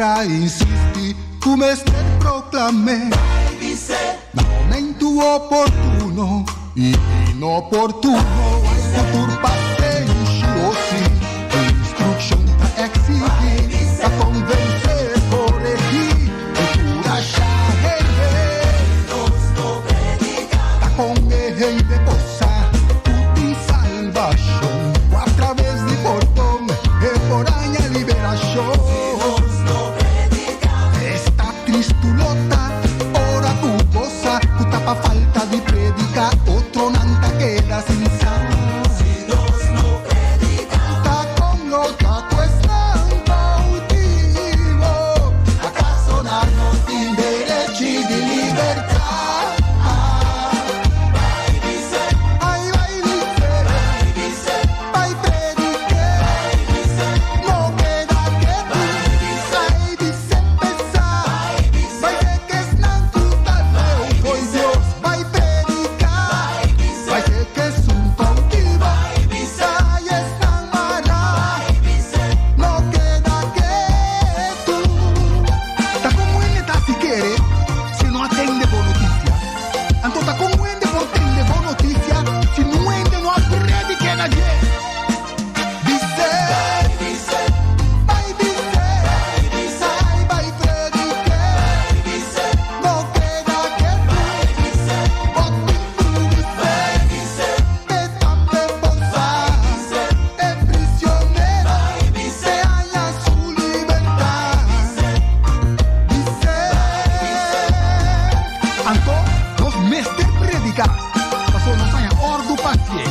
palabra insistí ku mester proklam'é na momentu oportuno i inoportuno. Ai ku tur pasenshi, o sí, ku instrukshon ta eksigí, ta konvensé, koregí i kurashá hende. Ta kon e hende por sa ku tin salbashon ku a traves di pordon e por haña liberashon? Esta tristu lo ta ora ku bo sa ku ta pa falta di prediká otronan ta keda sin sa. Ta kon lo ta ku esnan koutivo? Akaso nan no tin derechi di libertat? Ai bai bis'é, bai predik'é, no keda ketu, bai bis'é p'esá, bai seka esnan ku ta leu fo'i Dios, bai prediká, bai seka esun koutivo, ai esnan mará, no keda ketu. Ta kon hende ta hasi kere si no a tende bon notisia? Anto ta kon hende por tende bon notisia si niun hende no a predik'é na dje? Bis'é, bai bis'é, ai bai predik'é, no keda ketu, bo tin ku bis'é, p'e tambe por sa, e prisionero te haña su libertat. Bis'é. Anto nos mester prediká, pasobra nos haña òrdu pa hasié.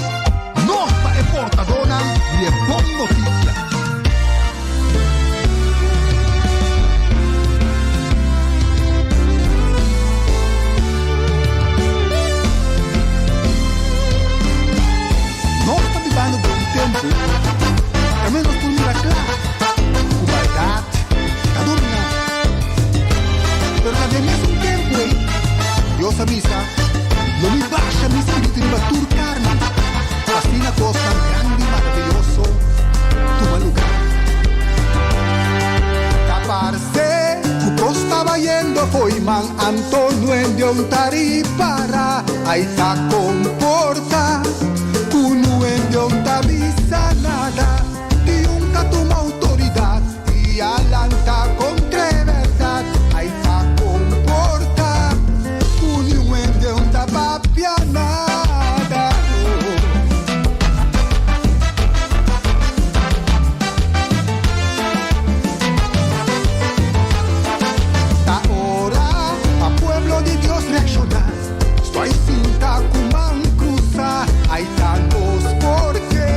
Nos ta e portadónan di e bon notisia. Nos ta bibando den un tempu kaminda nos por mira kla ku maldat ta dominá. Pero na den mesun tempu ei, Dios a bisa, Lo mi basha mi spiritu riba tur karni, pa asina kosnan grandi i maraviyoso tuma lugá. Ta parse ku kos ta bayendo fo'i man, anto nuendion ta ripará. Ai ta komportá ku nuendion ta bisa nada. Di un ta tuma outoridat i a lanta kontra e bèrdat. Ai ta komportá ku niun hende un ta papia nada. Ta ora pa pueblo di Dios reakshoná. Stoy sinta ku man krusá. Ai ta nos porke.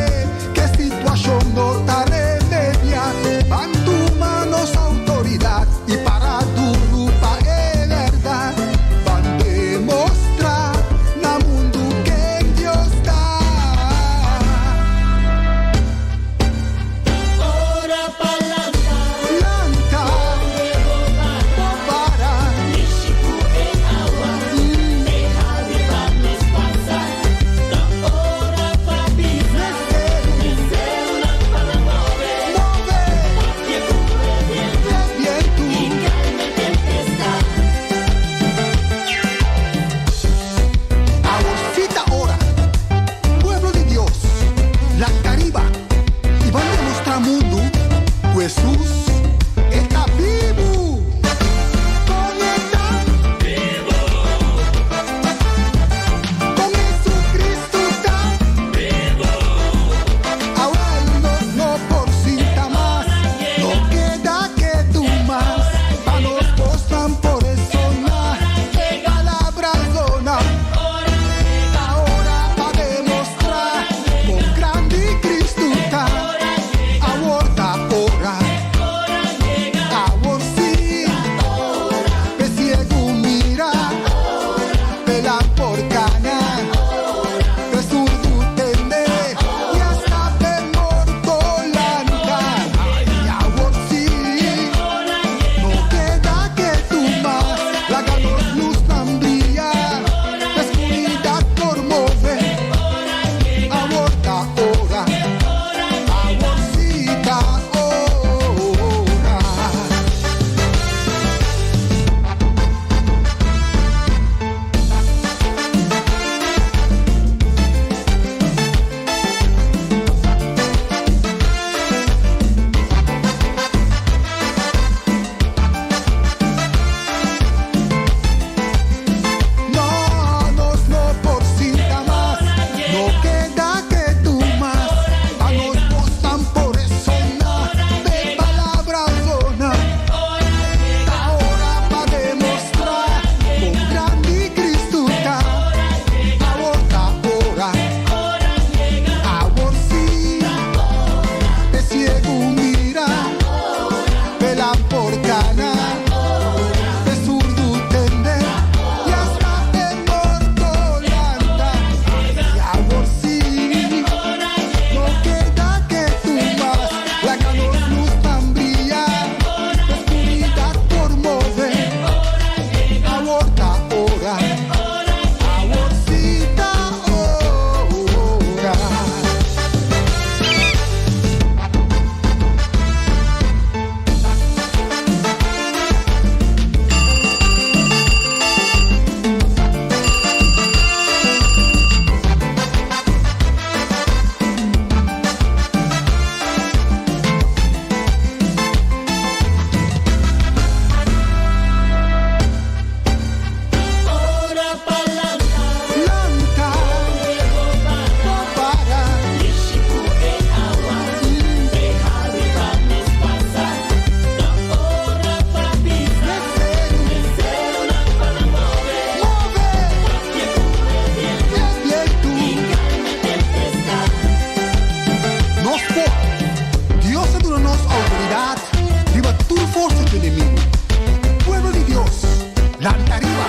Lanta riba,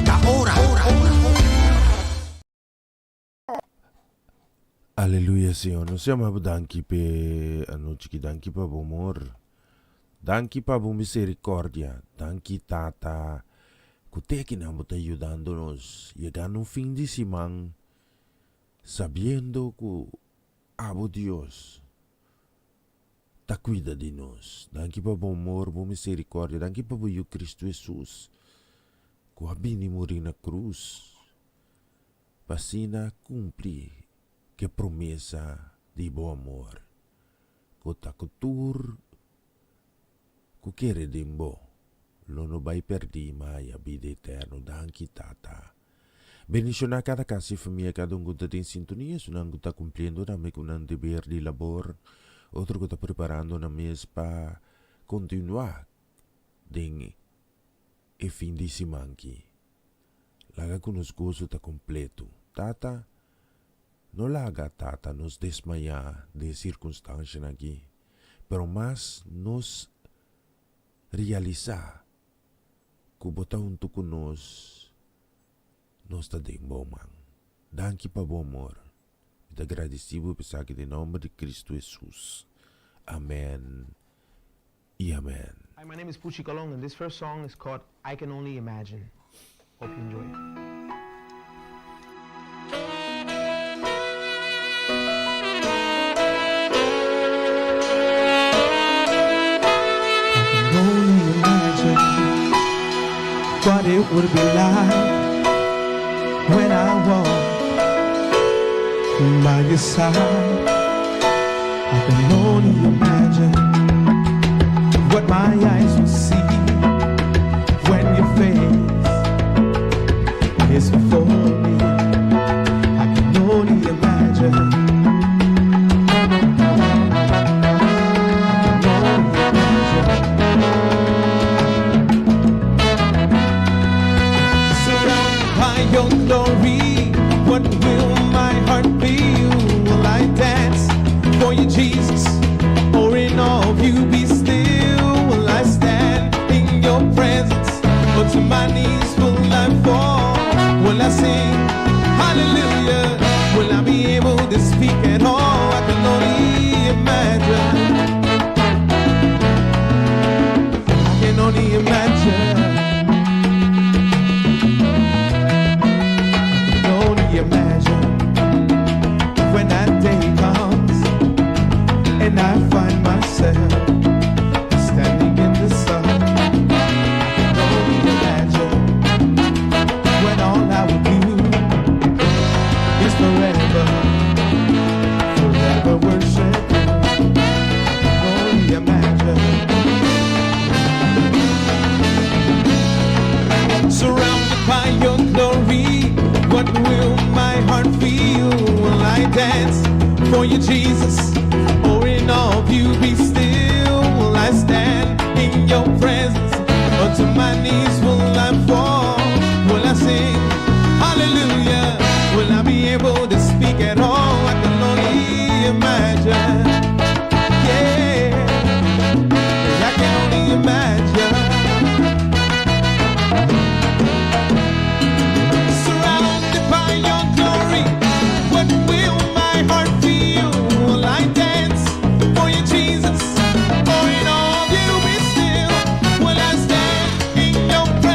ta ora. Aleluya Señor nos yama bo danki p'e anochi aki danki pa bo amor danki pa bo misericordia danki tata ku te akinan bo ta yudando nos yegando un fin di siman sabiendo ku abo Dios ta cuida di nos. Danki pa bo amor, bo misericordia. Danki pa bo Yu Cristo Jesus cu a bini muri na cruz pa asina cumpli cu e promesa di bo amor cu ta cu tur cu kere den bo lo no bay perdi ma haya bida eterno. Danki Tata. Bendiciona cada casa y famia, cada un cu ta den sintonia, esunnan cu ta cumpliendo tambe cu nan deber di labor, otro cu ta preparando nan mes pa continua den e fin di siman aki. Laga cu nos gozo ta completo. Tata, no laga, Tata, nos desmaya den e circunstancianan aki, pero mas nos realisa ku bo ta huntu ku nos, nos ta den bo man. Danki pa bo amor. Mi ta gradisí bo p'esaki den nomber di Kristu Hesus. Amen i amen. Hi, my name is Puchi Colon and this first song is called I Can Only Imagine. Hope you enjoy it. I can only imagine what it would be like when I walk by your side. I can only imagine what my eyes will see when your face is before me. I can only imagine. I can only imagine. Surrounded by your glory, what will my heart feel? Will I dance for you, Jesus? Or in awe of you be still? Will I stand in your presence? Or to my knees will I fall? Will I sing hallelujah? Will I be able to speak at all? I can only imagine. I can only imagine. I can only imagine when that day comes and I find myself standing in the sun. I can only imagine when all I will do is forever, forever worship you. I can only imagine. Surrounded by your glory, what will my heart feel? Will I dance for you, Jesus? Or in awe of you be still? Will I stand in your presence? Or to my knees will I fall? Will I sing hallelujah? Will I be able to speak at all? I can only imagine. Yeah, I can only imagine. Surrounded by your glory, what will my heart feel? Will I dance for you, Jesus? Or in awe of you be still? Will I stand in your presence?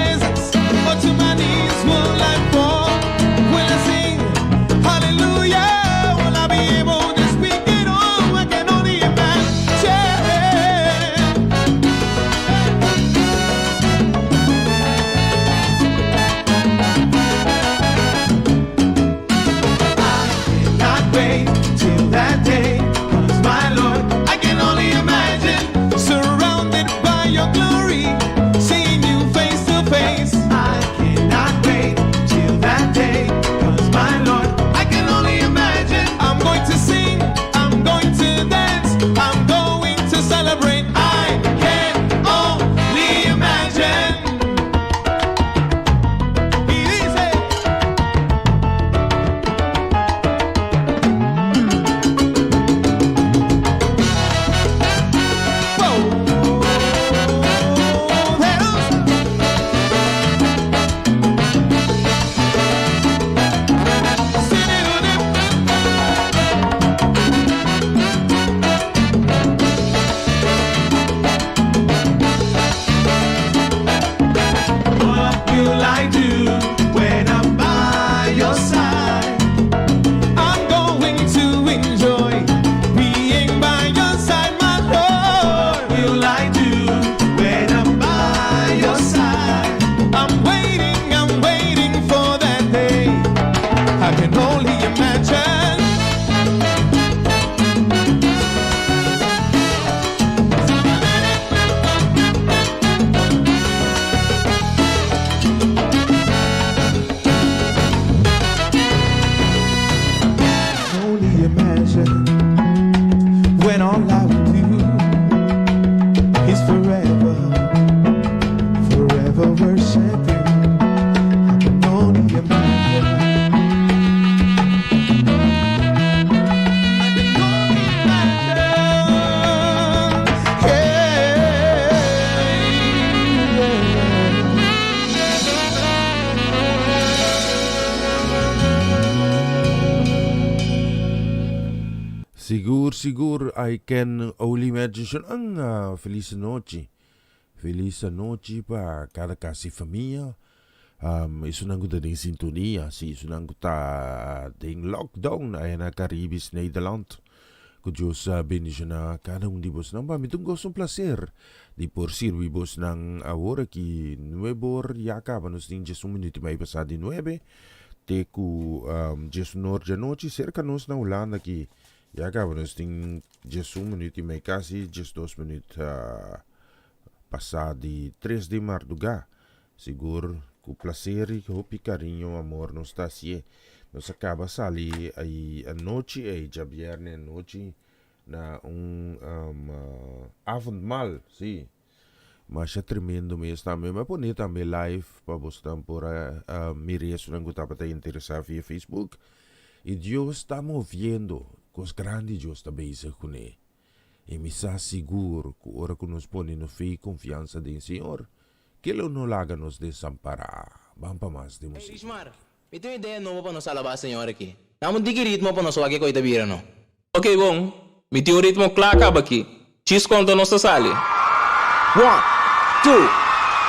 will I do when I'm by your side? I'm going to enjoy being by your side, my Lord. What will I do when I'm by your side? I'm waiting for that day. I can only imagine. Only imagine when all I would do is forever, forever worship you. I can only imagine. I can only imagine. Yeah. Sigur, sigur, I can only imagine ang felis nochi. Felis nochi pa kada kas i famia. Esunnan ku ta den sintonia, si esunnan ku ta den lockdown aya na Caribisch Nederland. Ku Dios bendishoná kada un di bosnan. Pa mi ta un goso, un plaser di por sirbi bosnan awor aki 9 or ya kaba, nos tin 11 minuut i mei pasá di 9 te ku 11 or djanochi serka nos na Hulanda aki. Ya kaba nos tin 11 minuut i mei, kasi 12 minuut pasá di 3 di mardugá. Sigur ku plaser i hopi kariño, amor nos ta hasié. Nos a kaba sali ei anochi ei, djabièrnè anochi na un avondmaal, sí. Masha tremendo mes tambe. Mi a pone tambe live pa bosnan por a mira esunnan ku tabata interesá via Facebook. I Dios ta moviendo, kos grandi Dios ta bezig kuné. I mi sa sigur ku ora ku nos pone nos fe i konfiansa den Señor, ke lo no laga nos desampará. Ban pa mas di Hey musika. Richmar, mi tin un idea nobo pa nos alabá Señor aki. Dam un tiki ritmo pa nos wak e koi ta bira no. Ok bon, mi tin un ritmo kla kaba aki. Djis konta nos ta sali. One, two,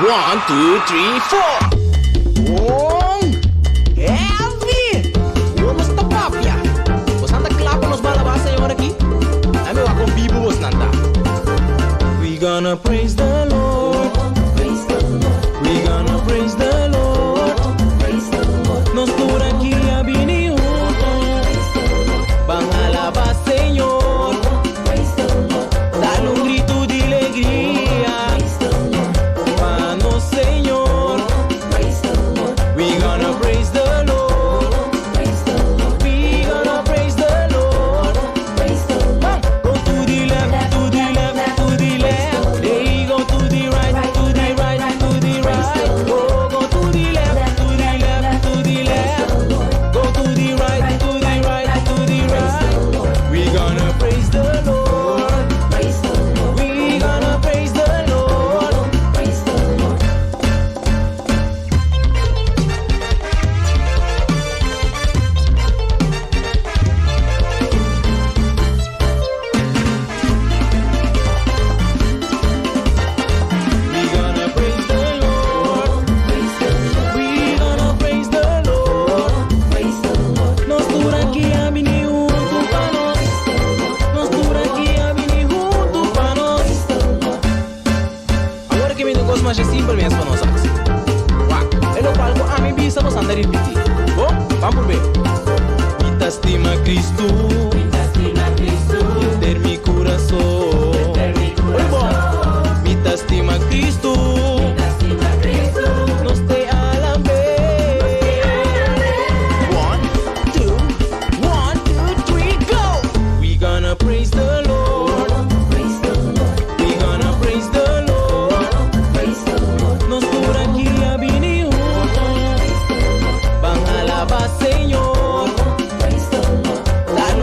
one, two, three, four! Bon! Heavy! Awor nos ta papia. Bosnan ta kla pa nos bai alabá Señor aki? Dame wak kon bibu bosnan ta. We gonna praise the Lord. We gonna praise the Lord. Nos tur aki a bini huntu. Ban alabá Señor. Dal un gritu di alegria. Pa nos Señor. We gonna praise the Lord. We gonna praise the Lord. Go to the left, to the left, to the left. Hey, go to the right, to the right, to the right. Oh, go to the left, to the left, to the left. Go to the right, to the right, to the right. We gonna praise the Lord. We gonna praise the Lord. We gonna praise the Lord. We gonna praise the Lord. Nos tur aki a bini huntu pa nos. Nos tur aki a bini huntu pa nos. Awor ku mi no gosta mas simpel mes pa nos. Wak, e lokual ku ami bisa bo ta ripití. Bon, ban prob'é. Mi ta stima Kristu. Henter mi kurason. Oi, bon. Mi ta stima Kristu. Nos ta alab'é. One, two, one, two, three, go! We gonna praise the Lord. We gonna praise the Lord. Nos tur aki a bini huntu. Ban alabá Señor. Dal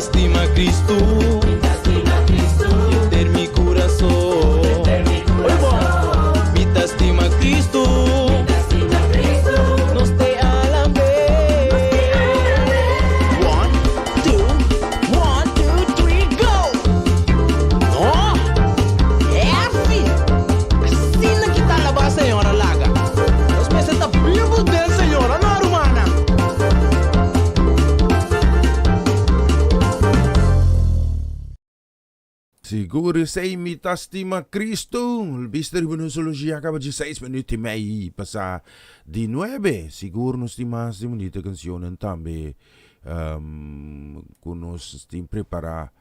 stima Cristo. Henter mi curason. Mi ta stima Cristo. Nos te alab'é. One, two, one, two, three, go! No! Heavy! Asina ku ta alabá Señor laga. Nos mester ta bibu den Señor, no rumannan. Sigur esei mi ta stima Cristo. Bista riba nos ologia caba di seis minuut y mei pasa di nuebe. Sigur nos tin mas di bunita cancionnan tambe um, cu nos tin prepara.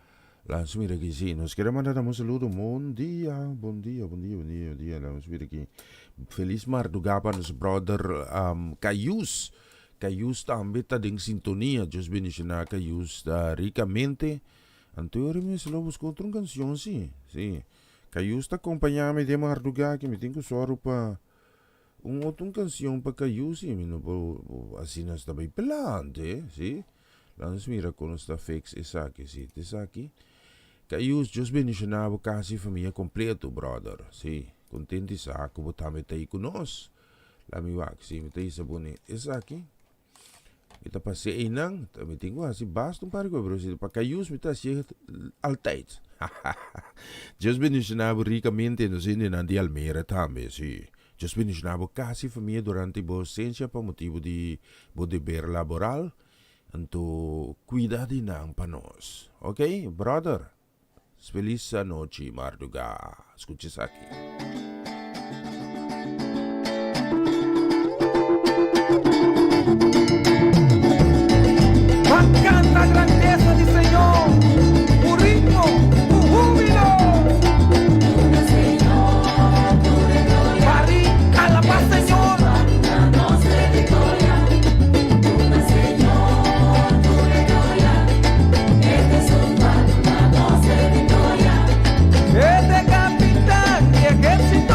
Laat mira aki, si nos quiere mandar un saludo. Bon dia, bon dia, bon dia, bon dia, bon dia. Laat mira aki. Feliz marduga pa nos brother Cayus. Cayus tambe ta den sintonia. Dios bendiciona Cayus ricamente. Anto ora mi mester lo busca otro un cancion si. Si. Cayus ta acompaña mi den marduga aki. Mi tin cu soru pa un otro un cancion pa Cayus si. Mi no por asina nos ta bay plante si. Laat nos mira con nos ta fix esaki si. Ta esaki. Cayus, Dios bendiciona bo casa y famia completo brother. Si. Contento y sa cu bo tambe ta ahi cu nos. Laat mi wak si. Mi ta hisa pone esaki. Mi ta pas'é einan, ta mi tin ku hasi basta un par di kos, pero si pa Cayus mi ta hasié altijd. Dios bendiciona bo ricamente, nos hendenan di Almere tambe, si. Dios bendiciona bo casa y famia durante bo ausencia pa motibo di bo deber laboral, anto cuida di nan pa nos. Ok, brother. Feliz anochi marduga. Scucha esaki. Ban canta grandeza di Señor cu ritmo, cu hubilo. Bari alaba Señor. E ta e capitan di ehercito.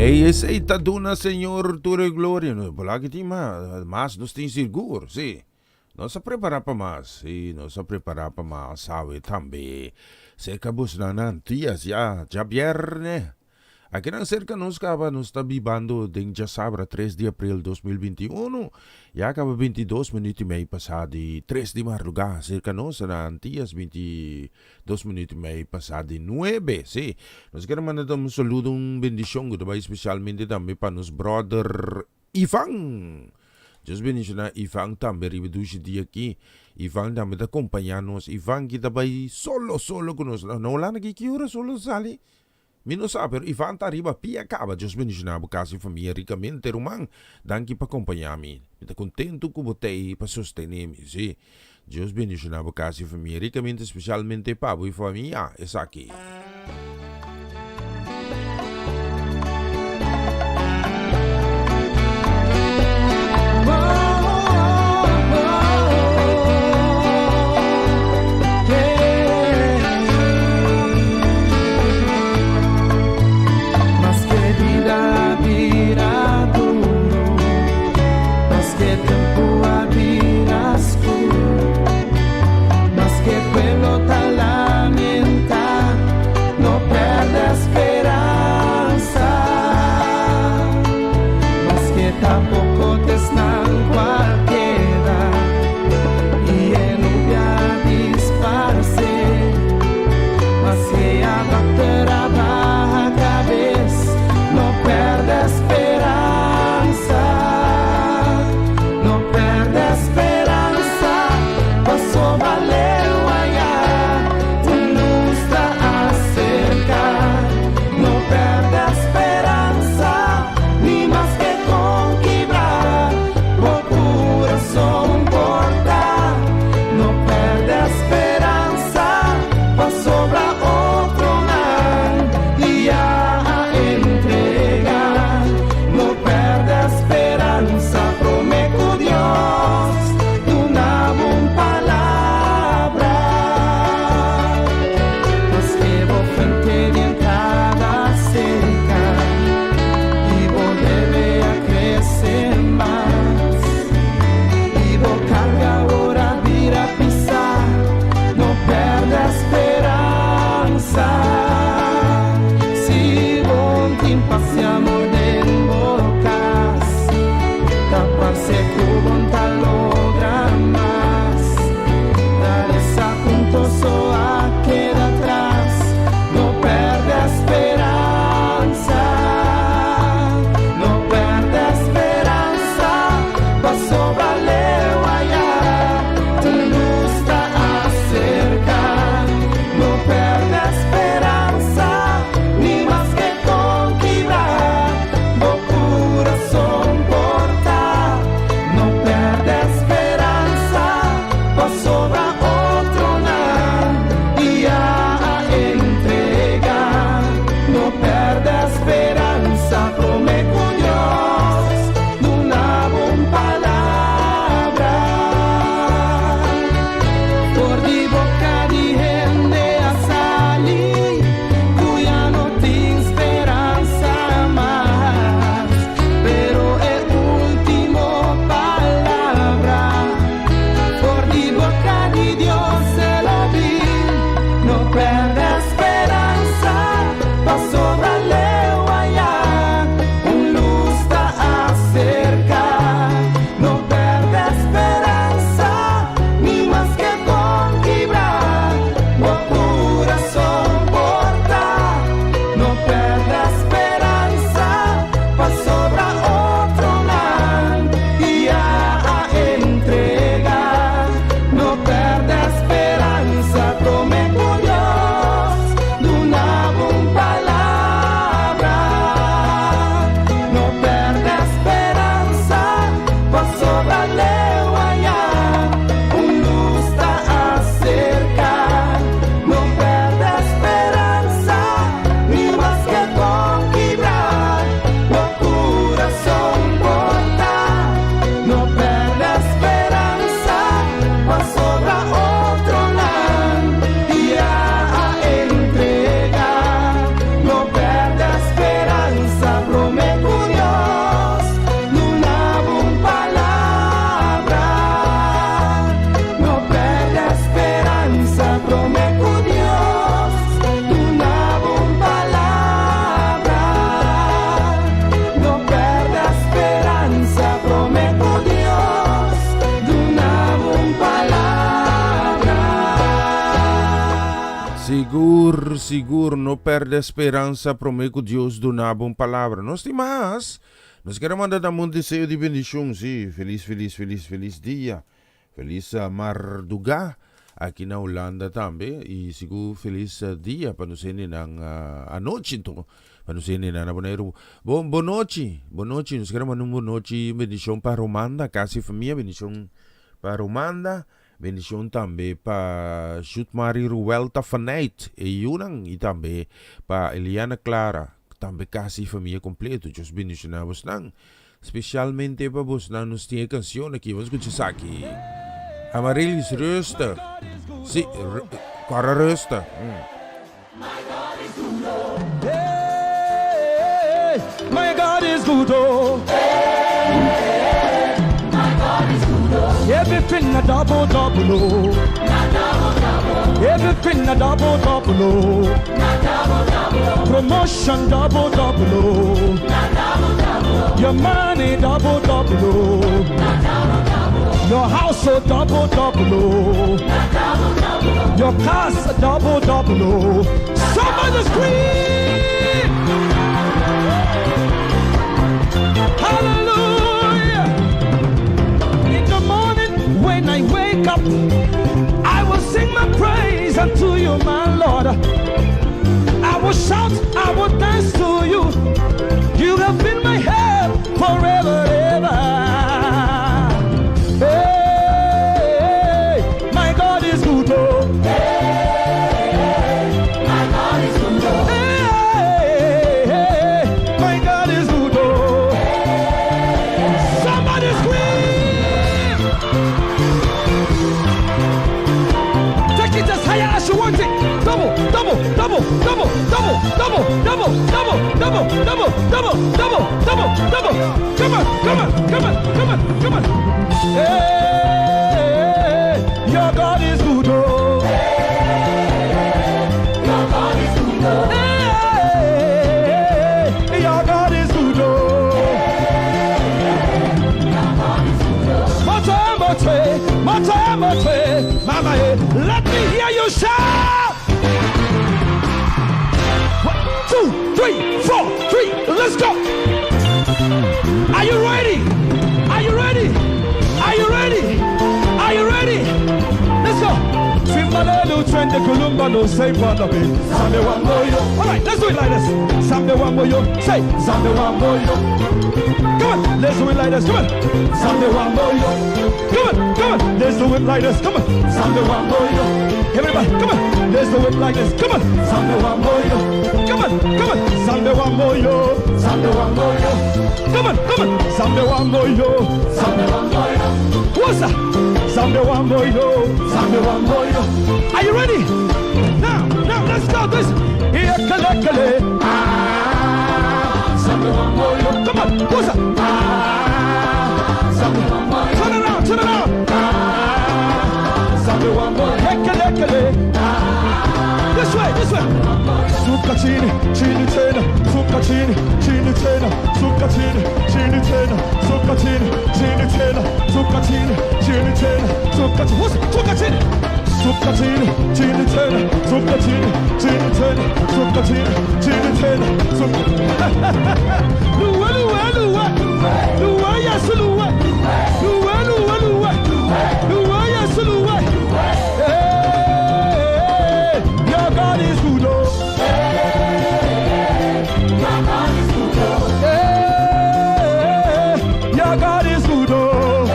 Ey, esey ta duna Señor tur e gloria. No, por aki tin mas, nos tin sigur, sí. Nos a prepara pa mas, sí, nos a prepara pa mas awe tambe. Serka bosnan na Antillas ya, djabierne. Akinan serka nos kaba nos ta bibando den djasabra tres di april 2021. Ya kaba 22 minuut i mei pasá di tres di mardugá. Serka nos na Antillas 22 minuut i mei pasá di nuebe. Sí, nos kier manda un saludo, un bendishon ku ta bai spesialmente tambe pa nos bròder Ivan! Dios bendiciona Ivan tambe riba dushi dia aki. Ivan tambe ta compaña nos. Ivan ki ta bay solo solo cu nos. Na Holanda ki ki ora solo ta sali? Mi no sa pero Ivan ta riba pia caba. Dios bendiciona bo casa y famia ricamente ruman. Danki pa compaña mi. Mi ta contento cu bo t'ey pa sostene mi. Si. Dios bendiciona bo casa y famia ricamente specialmente pa bo y famia. Esaki. Maske bida a bira duru, maske tempu a bira skur, maske pueblo ta lamentá. Sigur, sigur, no perde speransa prome ku Dios duna bo un palabra. Nos tin mas. Nos kier a manda tambe un deseo di bendishon, si. Felis, felis, felis, felis dia. Felis mardugá aki na Hulanda tambe. I sigur felis dia pa nos hendenan anochi anto. Pa nos hendenan na Boneiru. Bon, bonochi, bonochi. Nos kier a manda un bonochi, un bendishon pa Romanda, kas i famia. Bendishon pa Romanda. Bendishon tambe pa Jutmari Ruelta Faneyt, e yunan, i tambe pa Eliana Clara, tambe kas i famia kompleto. Dios bendishoná bosnan. Spesialmente pa bosnan nos tin e kansion aki. Bo skucha esaki. Amaryllis rustig. Si, kòrda rustig. My God is good, oh. Everything a double, double, oh. Everything a double, double, oh. Promotion double, double, oh. Your money double, double, oh. Your house oh, double, double, oh. Your cars double, double, oh. Somebody scream! Hallelujah! In the morning when I wake up, I will sing my praise unto you, my Lord. I will shout, I will dance to you. You have been my help forever, ever. Hey, my God is good. Oh. Hey, my God is good. Oh. Hey, hey, my God is good. Oh. Somebody scream! Take it as higher as you want it. Double, double, double, double, double, double, double, double, double, double, double, double, double, double. Come on, come on, come on, come on, come on. Hey, your God is good. Oh. Your God is good. Oh. Hey, your God is good. Oh. Mote, mote, mote, mote, mama, eh, let me hear you shout. One, two, three, four, three. Let's go. Are you ready? Are you ready? Are you ready? Are you ready? Let's go. Simbalelu twende kulumba no say padabe. Nzambe wa moyo. All right, let's do it like this. Nzambe wa moyo. Say Nzambe wa moyo. Come on, let's do it like this. Come on. Nzambe wa moyo. Come on, come on. Let's do it like this. Come on. Nzambe wa moyo. Everybody, come on. Let's do it like this. Come on. Nzambe wa moyo. Come on, come on. Nzambe wa moyo. Nzambe wa moyo. Come on, come on. Nzambe wa moyo. Nzambe wa moyo. What's that? Nzambe wa moyo. Nzambe wa moyo. Are you ready? Now, now, let's go. This. Ekele, kele. Ah, Nzambe wa moyo. Come on. What's that? Ah, Nzambe wa moyo. Turn around, turn around. Ah, Nzambe wa moyo. Ekele, kele. Ah. This way, this way. Suka chini, chini tena, suka chini, chini tena, suka chini, chini tena, suka chini, chini tena, suka chini, chini tena, suka chini, what's suka chini? Suka chini, chini tena, suka chini, chini tena, suka chini, chini tena, suka. Luwe, luwe, luwe, luwe, yes, luwe, luwe, luwe, luwe, luwe, yes, luwe. Hey, your God is good. Oh. Hey, your God is good. Oh.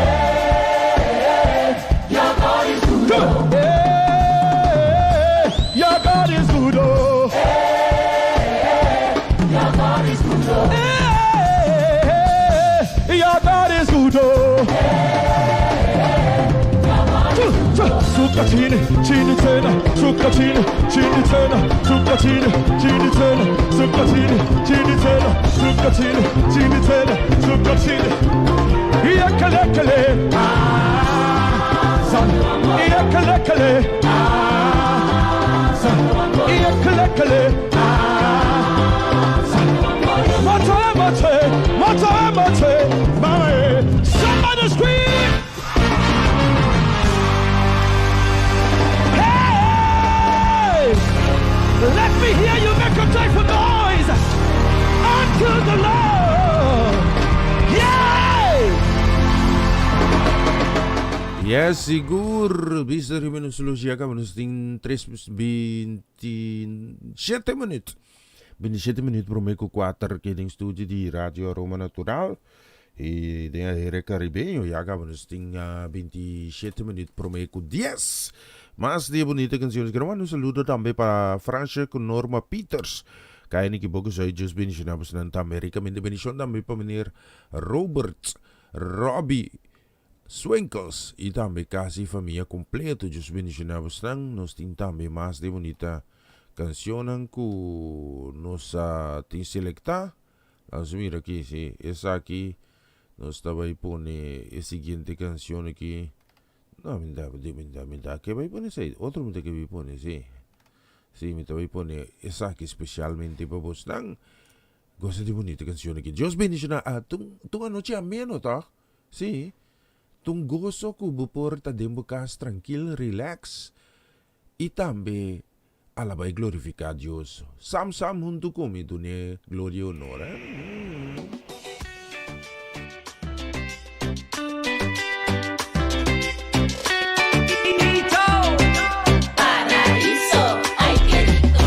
Come on. Hey, your God is good. Oh. Hey, your God is good. Oh. Suka chini, chini tena, suka chini, chini tena, suka chini, chini tena, suka chini, chini tena, suka chini, chini tena, suka chini. Ekele kele, ah, sa, ekele kele, ah, sa, ekele kele, ah, sa. Moto, moto, moto, moto, mama, somebody scream! Hey! me hear you make a joyful noise unto the Lord. Yeah! Yes, sigur. Bista riba nos logia caba nos tin 3 27 minuut. 27 minuut prome cu 4 ki den studio di Radio Aroma Natural. Y den aire caribeño ya caba nos tin 27 minuut prome cu 10. Mas di e bunita canciones. Quiero manda un saludo tambe pa Fransje cu Norma Peters. Kaya ni kiboco soy Dios bendiciona bosnan tambe ricamente. Bendicion tambe pa meneer Robert Robbie Swinkels y tambe casi famia completo. Dios bendiciona bosnan. Nos tin tambe mas di e bunita cancionnan cu nos a tin selecta. Nos mira aki, si, esaki nos ta bai pone e siguiente cancion aki. No, mi ta, mi ta, mi ta ke bai pone esei, otro mi ta ke bai pone, si. Si, mi ta bai pone esaki specialmente pa bosnan. Gosa di bunita cancion aki. Dios bendiciona, ah, tun, tun anochi ameno, toch? Si, tun goso cu bo por ta den bo cas trankil, relax, y tambe Alaba y glorifica Dios. Sam sam hunto cu mi dun'e gloria y honor. Paraíso, ay ke rico.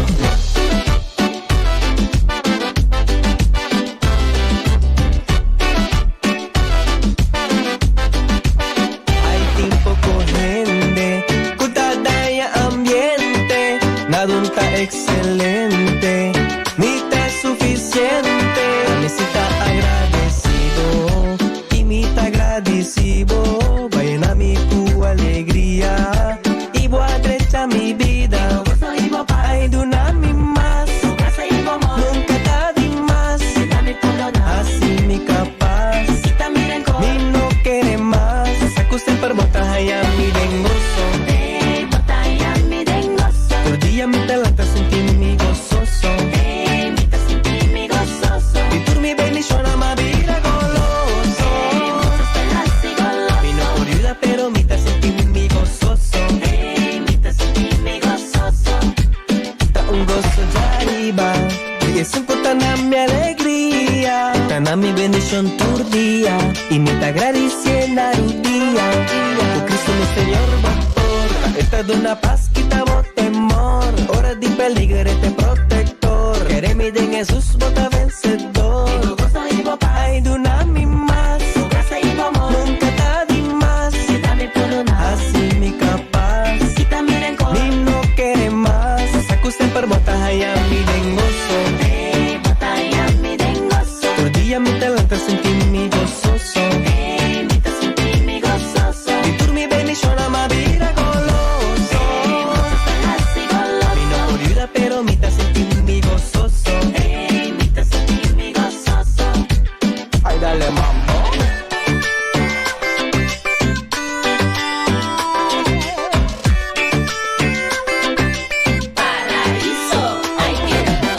Ay tin poko hende ku ta daña ambiente Nadun ta excelente ni ta suficiente Mi si ta agradecido y mi ta gradicibo Bo a yena mi ku alegria y bo a drecha mi bida Ay duna mi mas nunca ta di mas Haci mi capaz Mi no kere mas Sa ku semper bo ta haya mi den goso Tur dia mi ta lanta sinti mi gososo Di tur mi bendishonnan m'a bira goloso Mi no por yuda pero mi ta sinti mi gososo Ta un goso djariba. Di esun ku ta na mi alegria. Ta na mi bendishon tur dia. I mi ta gradisié na rudia. Ku Kristu mi Señor bo por. E ta duna pas, kita bo temor. Ora di peligro e ta protektor. Kere mi den Hesus bo ta vensedor. Ai duna mi mas. Nunka ta di mas. Hasi mi kapas. Mi no kere mas. Sa ku semper bo ta haya mi den goso. Tur dia mi ta lanta sinti mi gososo. Di tur mi bendishonnan m'a bira goloso. Mi no por yuda pero mi ta sinti mi gososo. Ay dale mambo. Paraíso, ay ke rico.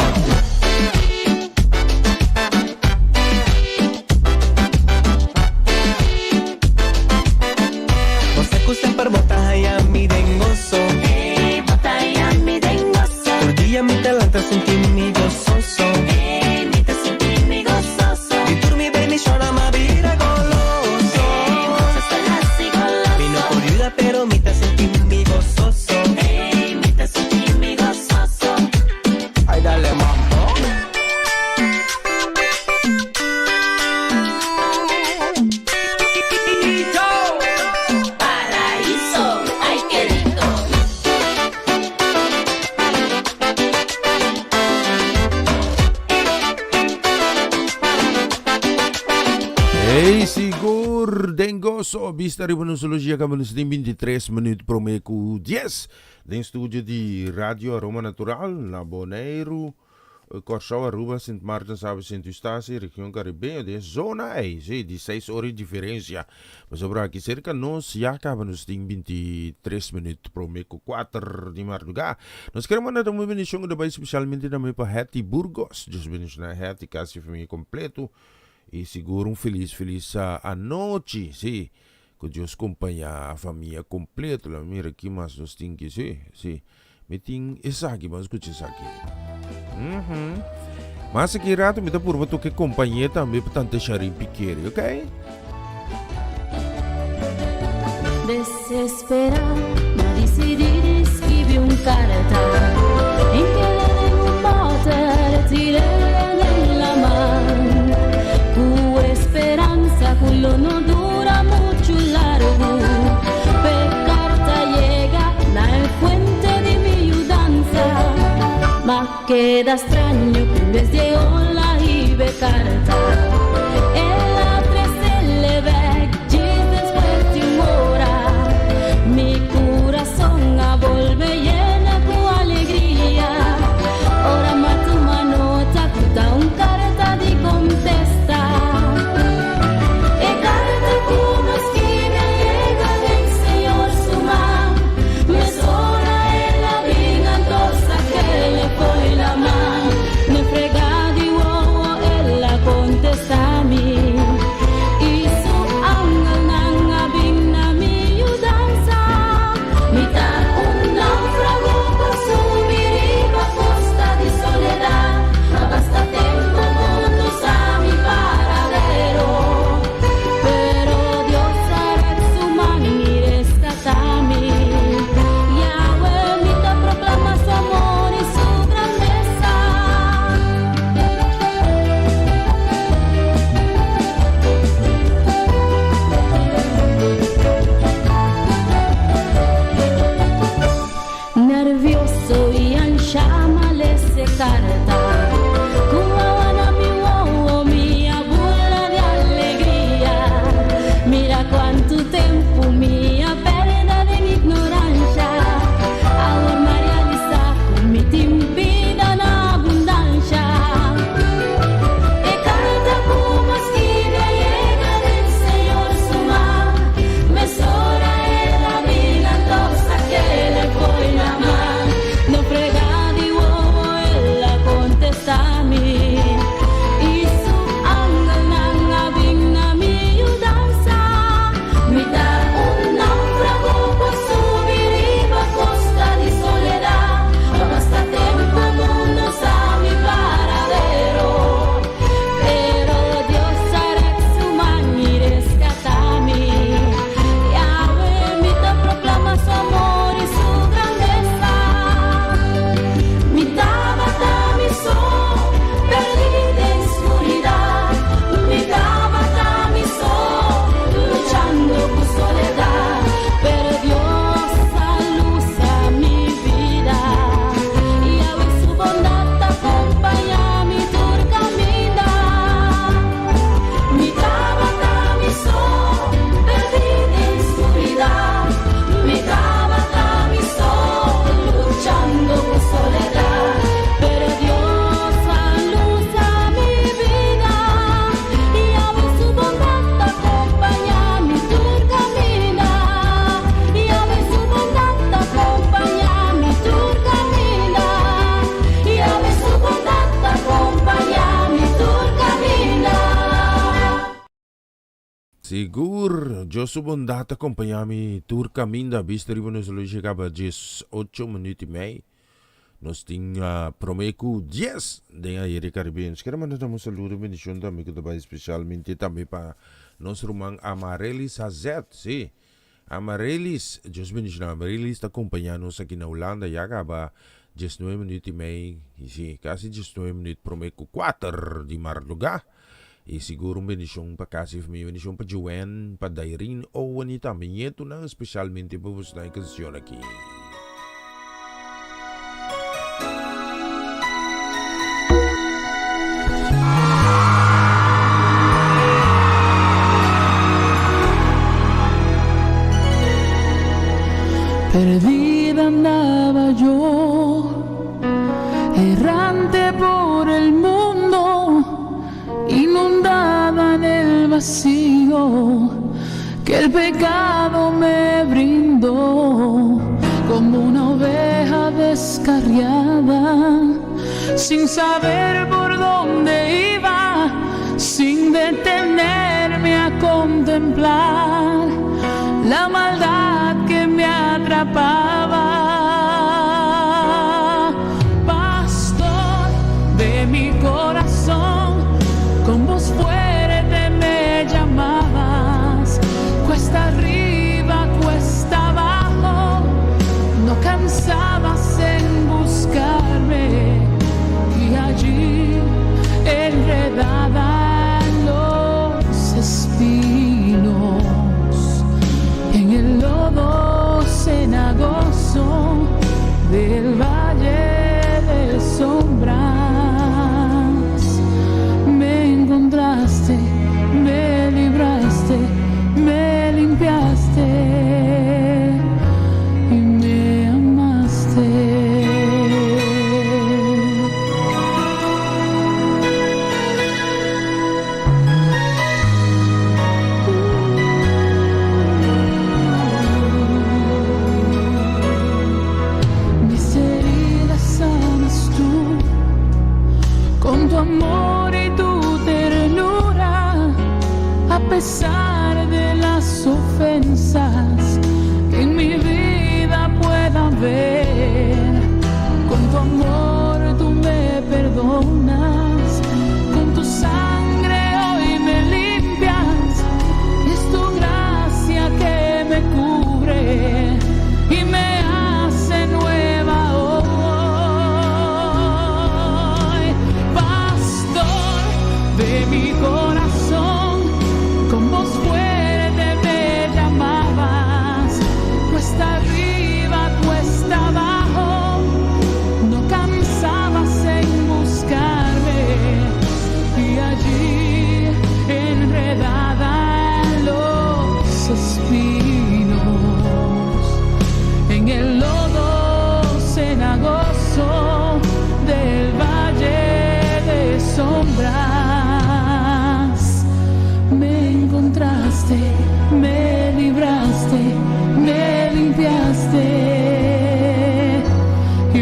Bo sa ku semper bo ta haya mi den goso. Ey, bo ta haya mi den goso. Tur dia mi ta lanta sinti mi gososo. Ey, mi ta sinti mi gososo. Di tur mi bendishonnan m'a bira goloso. Ey, bo ta hasi goloso. Mi no por yuda pero mi ta sinti mi gososo. Ey, mi ta sinti mi gososo. Ay dale mambo. Paraíso, ay ke rico. Hey, sigur den goso bista riba nos logia kaba nos tin 23 minuut prome ku 10 den studio di Radio Aroma Natural na Boneiru, Kòrsou, Aruba, Sint Maarten, Saba, Sint Eustatius, region Karibeño den zona ei, sí, di 6 ora di diferencia. Pasobra aki serka nos ya kaba nos tin 23 minuut prome ku 4 di mardugá. Nos kere manda un bendishon ku ta bai spesialmente tambe pa Hetty Burgos. Dios bendishoná Hetty, kasi famia kompleto. I sigur un felis felis anochi, sí. Ku Dios kompañá famia kompleto. Laat mira ki mas nos tin ki, sí, sí. Mi tin esaki, ban skucha esaki. Mhm. Mas aki rato mi ta purba toke kompañé tambe pa tante Sharin Pikeri, ok? Desesperá, m'a disidí di skibi un karta En keda den un bòter, tir'é den laman Ku esperansa ku lo no dura muchu largu P'e karta yega na e fuente di mi yudansa Ma keda straño ku en bes di e ola hiba e karta El a tres'é bèk djis despues di un ora Mi kurason a bolbe yena ku alegria Ora m'a tuma nota ku ta un karta di kontesta E karta ku m'a skibi a yega den Señor su man Mesora el a bin anto sak'é fo'i laman N'e frega di wowo el a kontestá mi I su angelnan a bin na mi yudansa Mi ta un náufrago ku a subi riba kosta di soledat Pa basta tempu mundu sa mi paradero Pero Dios a rèk su man i reskatá mi Yahweh mi ta proklamá su amor i su grandesa. Nervioso i anshá m'a lesa e karta Ku awa na mi wowo mi a bula di alegria Mira kuantu tempu mi a pèrdè den ignoransha Awor m'a realisá ku mi tin bida na abundansha E karta ku m'a skibi a yega den Señor su man Mesora el a bin anto sak'é fo'i laman No frega di wowo el a kontestá mi I su angelnan a bin na mi yudansa Mi ta un náufrago ku a subi riba kosta di soledat Pa basta tempu mundu sa mi paradero Pero Dios a rèk su man i reskatá mi Yahweh mi ta proklama su amor i su grandesa Mi tabata mi so, perdí den skuridat Mi tabata mi so, luchando ku soledat Pero Dios a lusa mi bida Yahweh su bondat ta kompañá mi tur kaminda Mi tabata mi so, perdí den skuridat Mi tabata mi so, luchando ku soledat Pero Dios a lusa mi bida Yahweh su bondat ta kompañá mi tur kaminda Yahweh su bondat ta kompañá mi tur kaminda Yahweh su bondat ta kompañá mi tur kaminda. Sigur, Dios su bondat ta kompañá mi tur kaminda. Bista riba nos lo yega pa dies ocho minuut i mei. Nos tin promé ku dies den Aire Caribense. Kere manda tambe un saludo i bendishon tambe ku ta bai spesialmente tambe pa nos ruman Amarelis Hazet. Sí, Amarelis, Dios bendishoná. Amarelis ta kompañá nos aki na Hulanda ya kaba diesnuebe minuut i mei, sí, kasi diesnuebe minuut promé ku kuater di mardugá. I sigur un bendishon pa kas i famia, bendishon pa Joanne, pa Dairine, Owen i tambe ñetunan, spesialmente pa bosnan e kansion aki. Perdida andaba yo, errante por el mundo, inundada en el vacío que el pecado me brindó, como una oveja descarriada, sin saber por dónde iba, sin detenerme a contemplar la maldad que me atrapaba.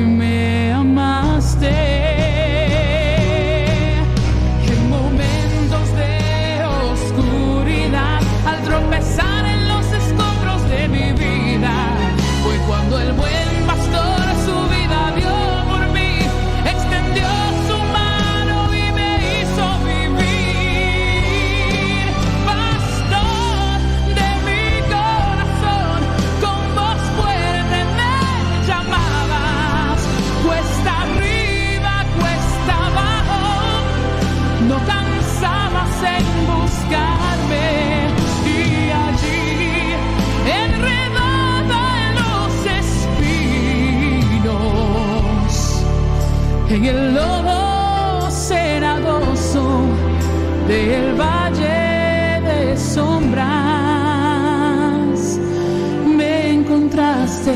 me amaste. En momentos de oscuridad, al tropezar en los escombros de mi vida, fue cuando el buen pastor su vida dio por mí, extendió su mano y me hizo vivir. Pastor de mi corazón, con voz fuerte me llamabas, cuesta arriba, cuesta abajo, no cansabas en buscarme y allí, enredada en los espinos, en el lodo cenagoso del valle de sombras, me encontraste,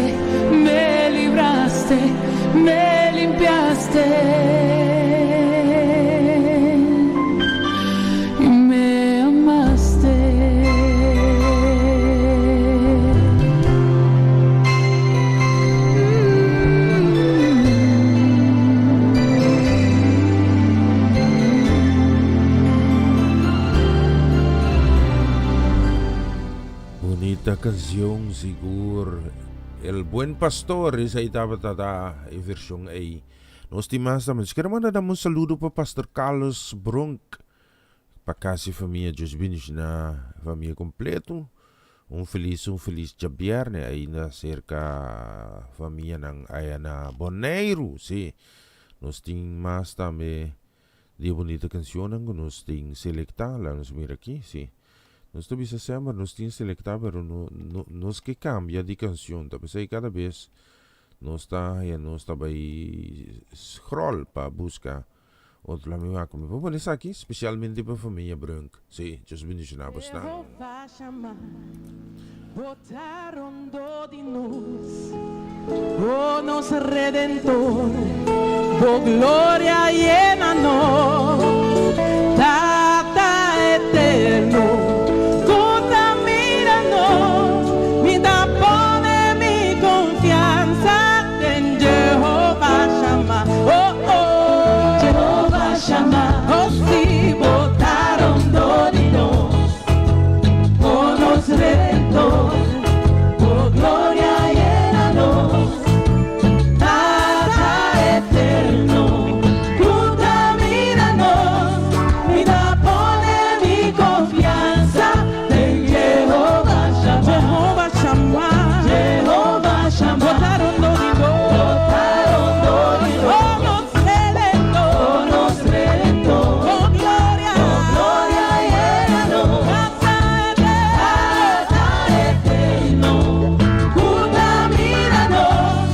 me libraste, me limpiaste y me amaste. Bunita kansion sigur. El Buen Pastor esei tabata ta e version ei. Nos tin mas tambe. Nos kier manda dam un saludo pa Pastor Carlos Bronk, pa casi famia Dios bendiciona famia completo. Un feliz un feliz djabierne ainda cerca famianan aya na Boneiru. Si, nos tin mas tambe di e bunita cancionnan cu nos tin selecta. Laga nos mira aki, si. Nos ta bisa semper nos tin selecta pero no no nos ke cambia di cancion. Ta pesey cada bes nos ta haya nos ta bay scroll pa busca otro. Laga mi wak mi por pone esaki specialmente pa famia Brunk. Si, Dios bendiciona bosnan. Jehová Shammah, bo ta rondó di nos, o nos Redentor, bo gloria yena nos, Tata eterno, ku ta mira nos, mi ta pone mi konfiansa den Jehová Shammah, oh oh, Jehová Shammah, oh si, bo ta rondó di nos, o nos Redentor, bo gloria yena nos, Tata eterno, ku ta mira nos, mi ta pone mi konfiansa den Jehová Shammah, Jehová Shammah, Jehová Shammah, bo ta rondó di nos, bo ta rondó di nos, o nos Redentor, o nos Redentor, bo gloria, bo gloria yena nos, Tata eterno, ku ta mira nos,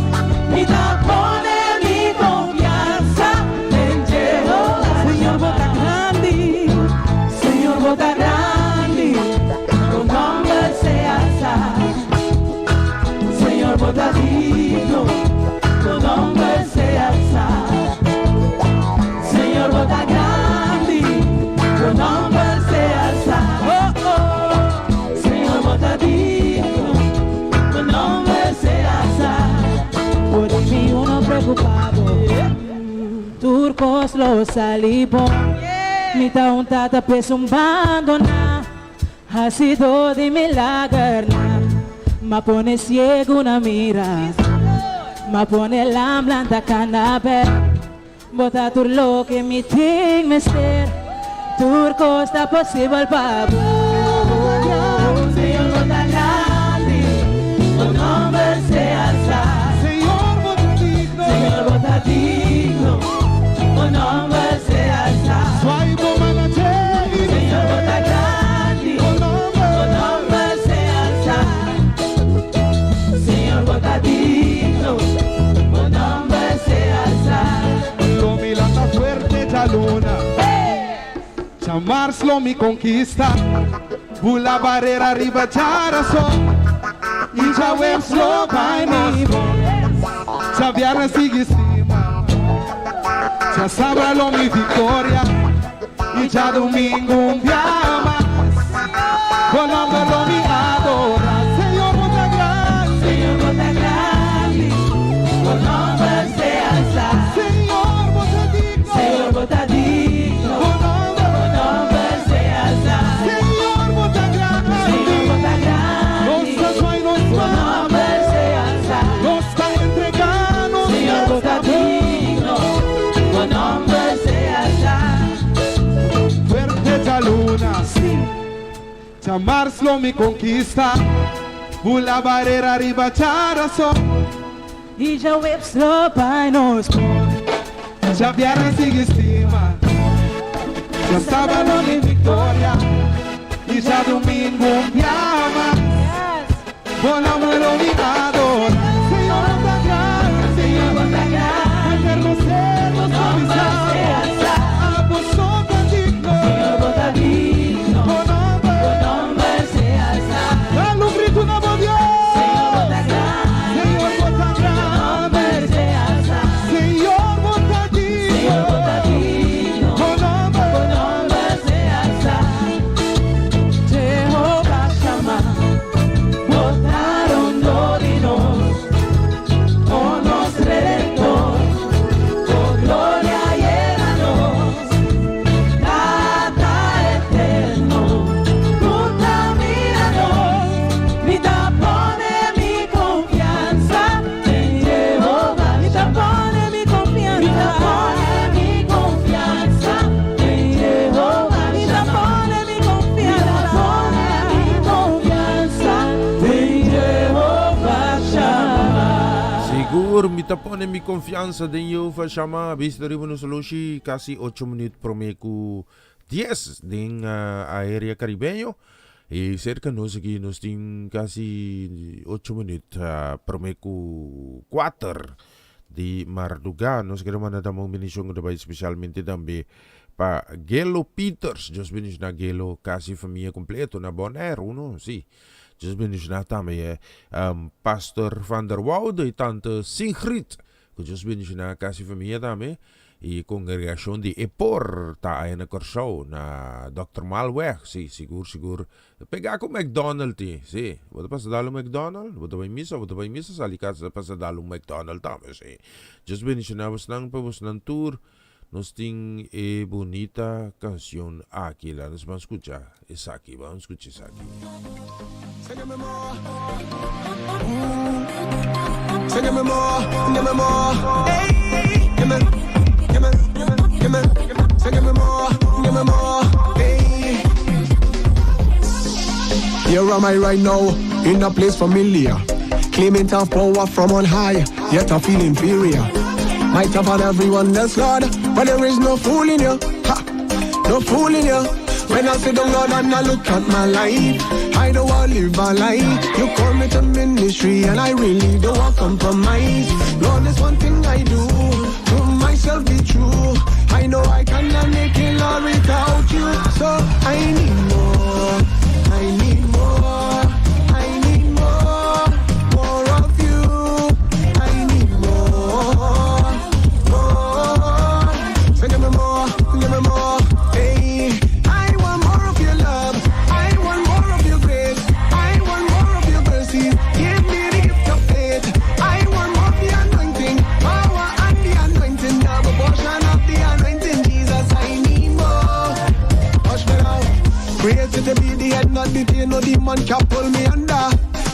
mi ta pone mi konfiansa den Jehová. Señor, bo ta grandi, Señor, bo ta grandi, bo nòmber sea alsá. Señor, bo ta digno, bo nòmber sea alsá. Señor, bo ta grandi, bo nòmber sea alsá. Oh, oh. Señor, bo ta digno, bo nòmber sea alsá. Por mi no preokupá. Tur kos lo sali bon. Mi ta un tata p'esun bandoná. Hasidó di milagernan. M'a pone siegunan mira. M'a pone lamnan ta kana bèk. Bo ta tur loke mi tin mester. Tur kos ta posibel pa bo. Señor, bo ta grandi, bo nòmber sea alsá. Señor, bo ta digno. Señor, bo ta digno, bo nòmber sea alsá. Swai bo man na dje i Señor, bo ta grandi, bo nòmber. bo nòmber sea alsá. Señor, bo ta digno, bo nòmber sea alsá. Lo mi lanta fuerte djaluna. Djamars lo mi konkista. Bula barera riba djarason. I djaweps lo bai mi bon. Djabièrnè sigui siman. Djasabra lo mi viktoria. I djadumingu un bia mas. Bo nòmber lo mi adorá. Señor, bo ta grandi. Señor, bo ta grandi, bo nòmber sea. Djamars lo mi konkista. Bula barera riba djarason. I djaweps lo bai nos bon. Djabièrnè sigui stima. Djasabra lo mi viktoria. I djadumingu un bia mas. Bo nomber lo mi adora. Señor bo ta grandi. Eterno ser nos ta bisa. Abo so ta digno. Bo nomber. Dal un gritu na bo Dios. Señor bo ta grandi. Señor bo ta digno. Bo nomber. Jehová Shammah, bo ta rondó di nos, o nos Redentor, bo gloria yena nos, Tata eterno, ku ta mira nos, mi ta pone mi konfiansa den Jehová, mi ta pone mi konfiansa, mi ta pone mi konfiansa den Jehová, mi ta pone mi konfiansa, mi ta pone mi konfiansa den Jehová Shammah. Sigur, mi ta pone mi konfiansa den Jehová Shammah. Bista riba nos oloshi kasi 8 minüt promé ku 10 den area karibeño. I serka nos aki nos tin kasi 8 minüt promé ku 4 di mardugá. Nos kere manda tambe un bendishon ku ta bai spesialmente tambe pa Gelo Peters. Dios bendishoná Gelo kasi famia kompleto na Bonaire, uno? Si. Dios bendishoná tambe Pastor Van der Woude i tante Sigrid. Ku Dios bendishoná kasi famia tambe. I kongregashon di Epor ta aya na Kòrsou, na Dòkter Maalweg. Si, sigur, sigur. Pegá ku McDonald ti. Si. Bo ta pasa dal un McDonald? Bo ta bai misa? Bo ta bai misa sali kas ta pasa dal un McDonald tambe. Si. Dios bendishoná bosnan pa bosnan tur. Nos tin e bunita kanshon aki. Laat nos ban skucha esaki. Ban skucha esaki. Say give me more. Say give me more, give me more. Hey, give me, give me, give me. Say give me more, give me more. Hey. Here am I right now, in a place familiar. Claiming to have power from on high, yet I feel inferior. Might have on everyone else, Lord, but there is no fooling you. Ha, no fooling you. When I sit down, Lord, and I look at my life, I don't want to live a lie. You call me to ministry, and I really don't want compromise. Lord, there's one thing I do, to myself be true. I know I cannot make it, Lord, without you. So I need more, I need more, I need more, more of you. I need more, more. So give me more, give me more. Hey, I want more of your love. I want more of your grace. I want more of your mercy. Give me the gift of faith. I want more of the anointing, power and the anointing. Double portion of the anointing, Jesus. I need more. Hush me now. Created to be the head, not the tail. No demon can pull me under.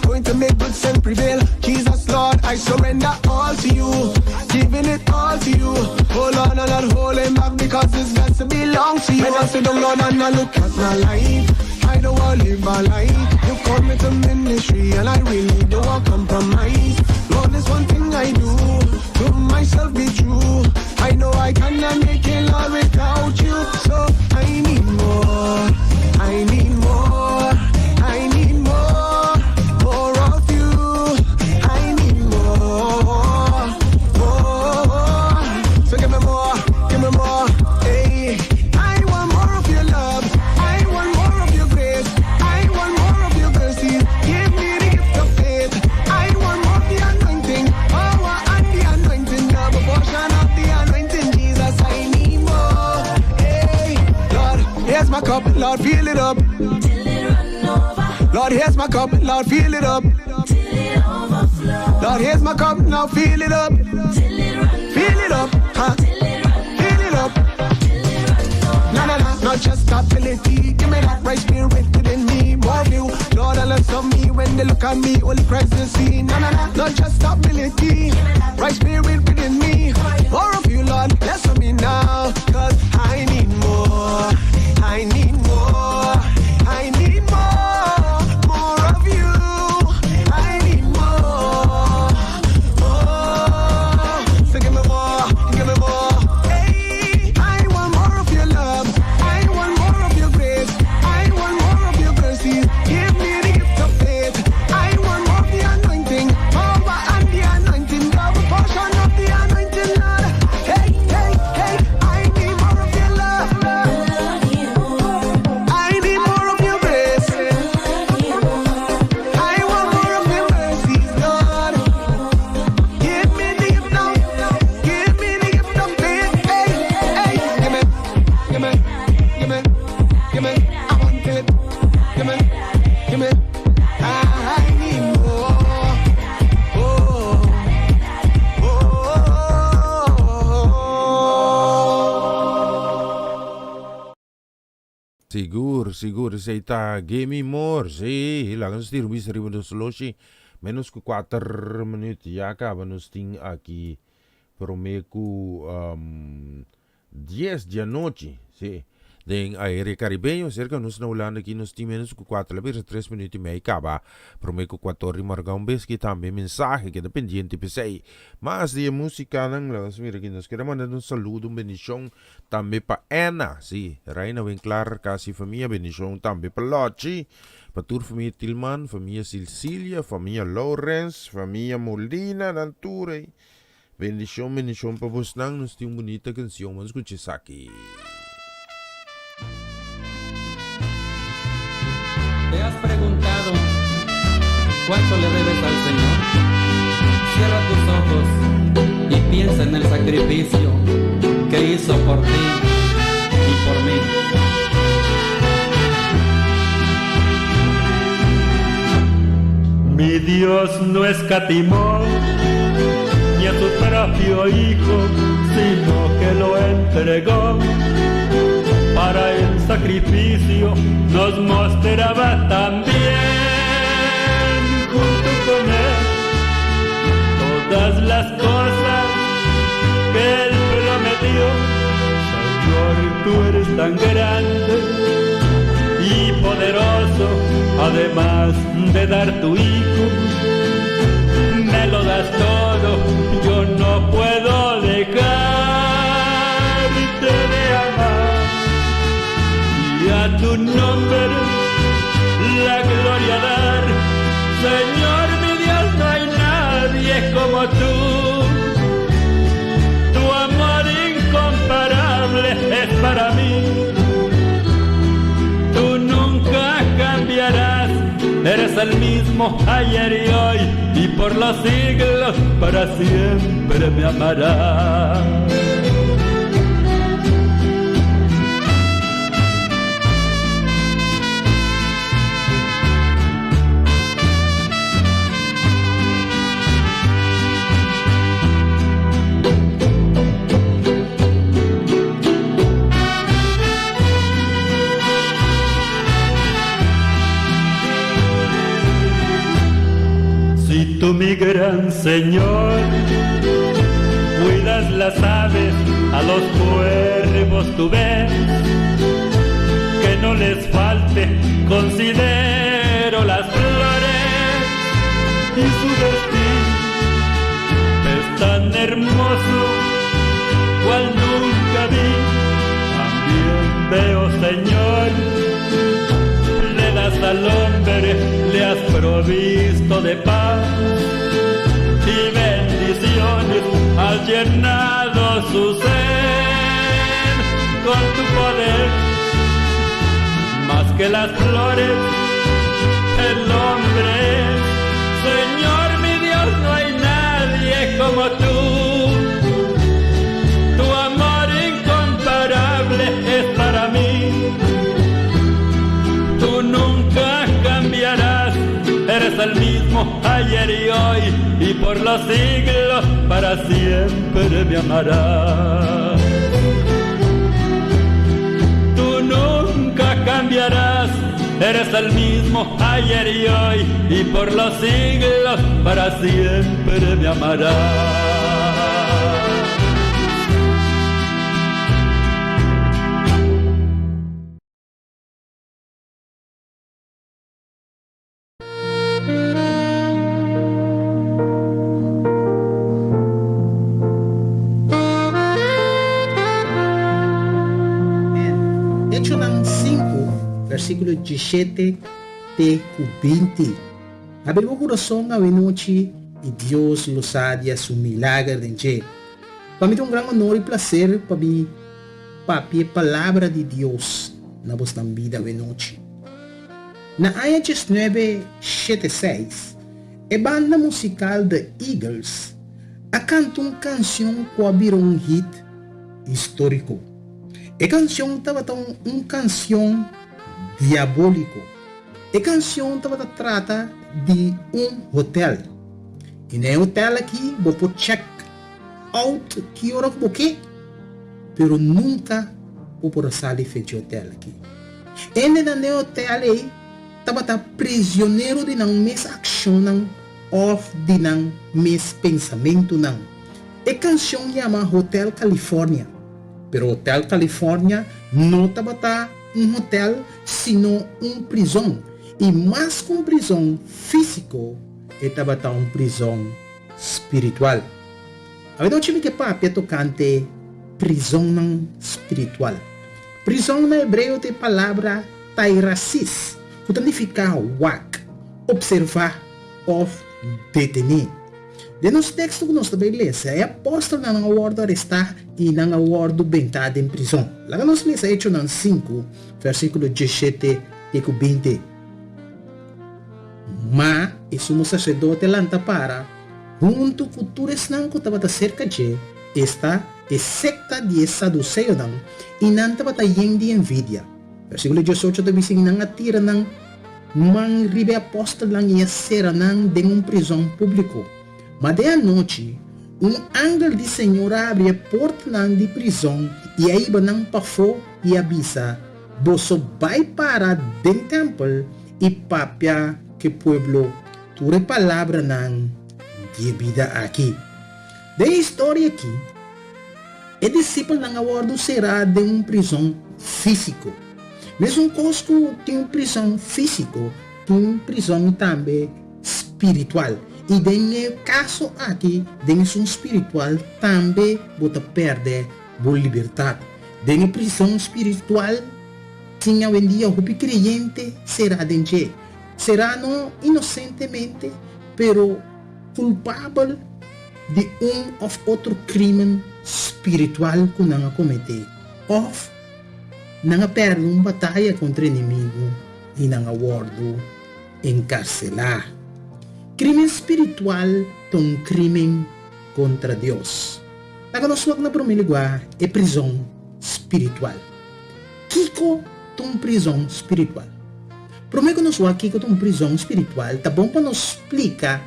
Going to make good sense prevail. Jesus, Lord, I surrender all to you. Giving it all to you. Hold on and not holding back because this vessel belongs to you. When I sit down, Lord, and I look at my life, I don't want to live a lie. You call me to ministry and I really don't want compromise. Lord, there's one thing I do. To myself be true. I know I cannot make it, Lord, without you. So I need more. I need more. I need more. More of you. I need more. More. So give me more. Give me more. Hey. I want more of your love. I want more of your grace. I want more of your mercy. Give me the gift of faith. I want more of the anointing. Power and the anointing. Double portion of the anointing. Jesus, I need more. Hey. Lord, here's my cup. Lord, fill it up. Lord, here's my cup. Lord, fill it up. Lord, here's my cup. Now fill it up. Fill it up. Huh? Fill it up. No, no, no, not just ability. Give me that right spirit within me. More of you. Lord, I love of me. When they look at me, only Christ is seen. No, no, no, not just ability. Right spirit within me. More of you, Lord. Less of me now. Cause I need more. I need more. I need more. Sigur, sigur, esei ta Gimme More, sí, laga nos tira un bista riba nos loshi, menos ku kuater minuut ya kaba nos tin aki prome ku dies di anochi, sí, den aire Caribeño, serka nos na Hulanda aki nos tin menos ku kuater la bira tres minuut i mei kaba prome ku kuator di morga un bes ki tambe mensahe keda pendiente p'esei mas di e musikanan laga nos mira aki nos keda manda un saludo un bendishon Tambe pa Anna, sí, Reina Winklaar, casi famia, bendicion tambe pa Lochi, pa tur famia Tilman, famia Silcilia, famia Lawrence, famia Molina, nan tur ey. Bendicion, bendicion pa bosnan, nos tin un bunita cancion, ban scucha esaki. ¿Te has preguntado cuánto le debes al Señor? Cierra tus ojos y piensa en el sacrificio que hizo por ti y por mí. Mi Dios no escatimó ni a su propio Hijo, sino que lo entregó para el sacrificio, nos mostraba también junto con él todas las cosas que él prometió. Señor, tú eres tan grande y poderoso, además de dar tu hijo, me lo das todo, yo no puedo dejarte de amar. Y a tu nombre la gloria dar, Señor mi Dios, no hay nadie como tú. Tu amor incomparable es para mí. Tú nunca cambiarás, eres el mismo ayer y hoy y por los siglos para siempre me amarás. Si tú, mi gran Señor, cuidas las aves, a los cuervos tú ves, que no les falte, considero las flores y su destino es tan hermoso cual nunca vi. También veo, Señor, le das al hombre, le has provisto de paz y bendiciones, has llenado su ser con tu poder. Más que las flores, el hombre es. Señor mi Dios, no hay nadie como tú. Tu amor incomparable es para mí. Tú nunca cambiarás, eres el mismo ayer y hoy y por los siglos para siempre me amarás. Tú nunca cambiarás, eres el mismo ayer y hoy y por los siglos para siempre me amarás. Echonan sinku, versíkulo diesshete te ku binti. Habri bo kurason awenochi i Dios lo sa di a su milager den dje. Pa mi ta un gran honor i plaser pa mi papia e palabra di Dios na bosnan bida awenochi. Na aña diesnuebe shete seis, e banda musikal The Eagles a kanta un kansion ku a bira un hit históriko. E kansion tabata un kansion diabóliko. E kansion tabata trata di un hotel. I na e hotel aki bo por check out ki ora ku bo ke, pero nunka bo por a sali fe dje hotel aki. Hendenan den hotel ei tabata prisionero di nan mes akshonnan òf di nan mes pensamentunan. E kanshon yama Hotel California, pero Hotel California no tabata un hotel sino un prizon, i mas ku un prizon físiko, e tabata un prizon spiritual. Awenochi mi ke papia tokante prizonnan spiritual. Prizon na hebreo ta e palabra tairasis, ku ta nifiká wak, opservá òf detené. Den nos teksto ku nos ta bai lesa, e apòstelnan a wòrdu arestá i nan a wòrdu bentá den prizon. Laga nos lesa Echonan sinku, versíkulo diesshete te ku binti. Ma e sumo saserdote a lanta para huntu ku tur esnan ku tabata serka dje, esta, e sekta di e saduseonan, i nan tabata yen di envidia. Versíkulo diesocho ta bisa, I nan a tira nan man riba e apòstelnan i a sera nan den un prizòn públiko. Ma den anochi, un angel di Señor a habri e portanan di prizòn i a hiba nan pafó i a bisa, Boso bai para den tèmpel i papia ku e pueblo tur e palabranan di e bida aki. Den e historia aki, E disipelnan a wòrdu será den un prizòn físiko. Mesun kos ku tin un prizòn físiko, tin un prizòn tambe spiritual. I den e kaso aki, den esun spiritual tambe bo ta pèrdè bo libertat. Den e prizòn spiritual tin awendia hopi kreyente será den dje. Será no inosentemente, pero kulpabel di un òf otro krímen spiritual ku nan a kometé, òf nan a pèrdè un bataya kontra enemigu i nan a wòrdu enkarselá. Krímen spiritual ta un krímen kontra Dios. Laga nos wak na promé lugá e prizòn spiritual. Kiko ta un prizòn spiritual? Promé ku nos wak kiko ta un prizòn spiritual, ta bon pa nos splika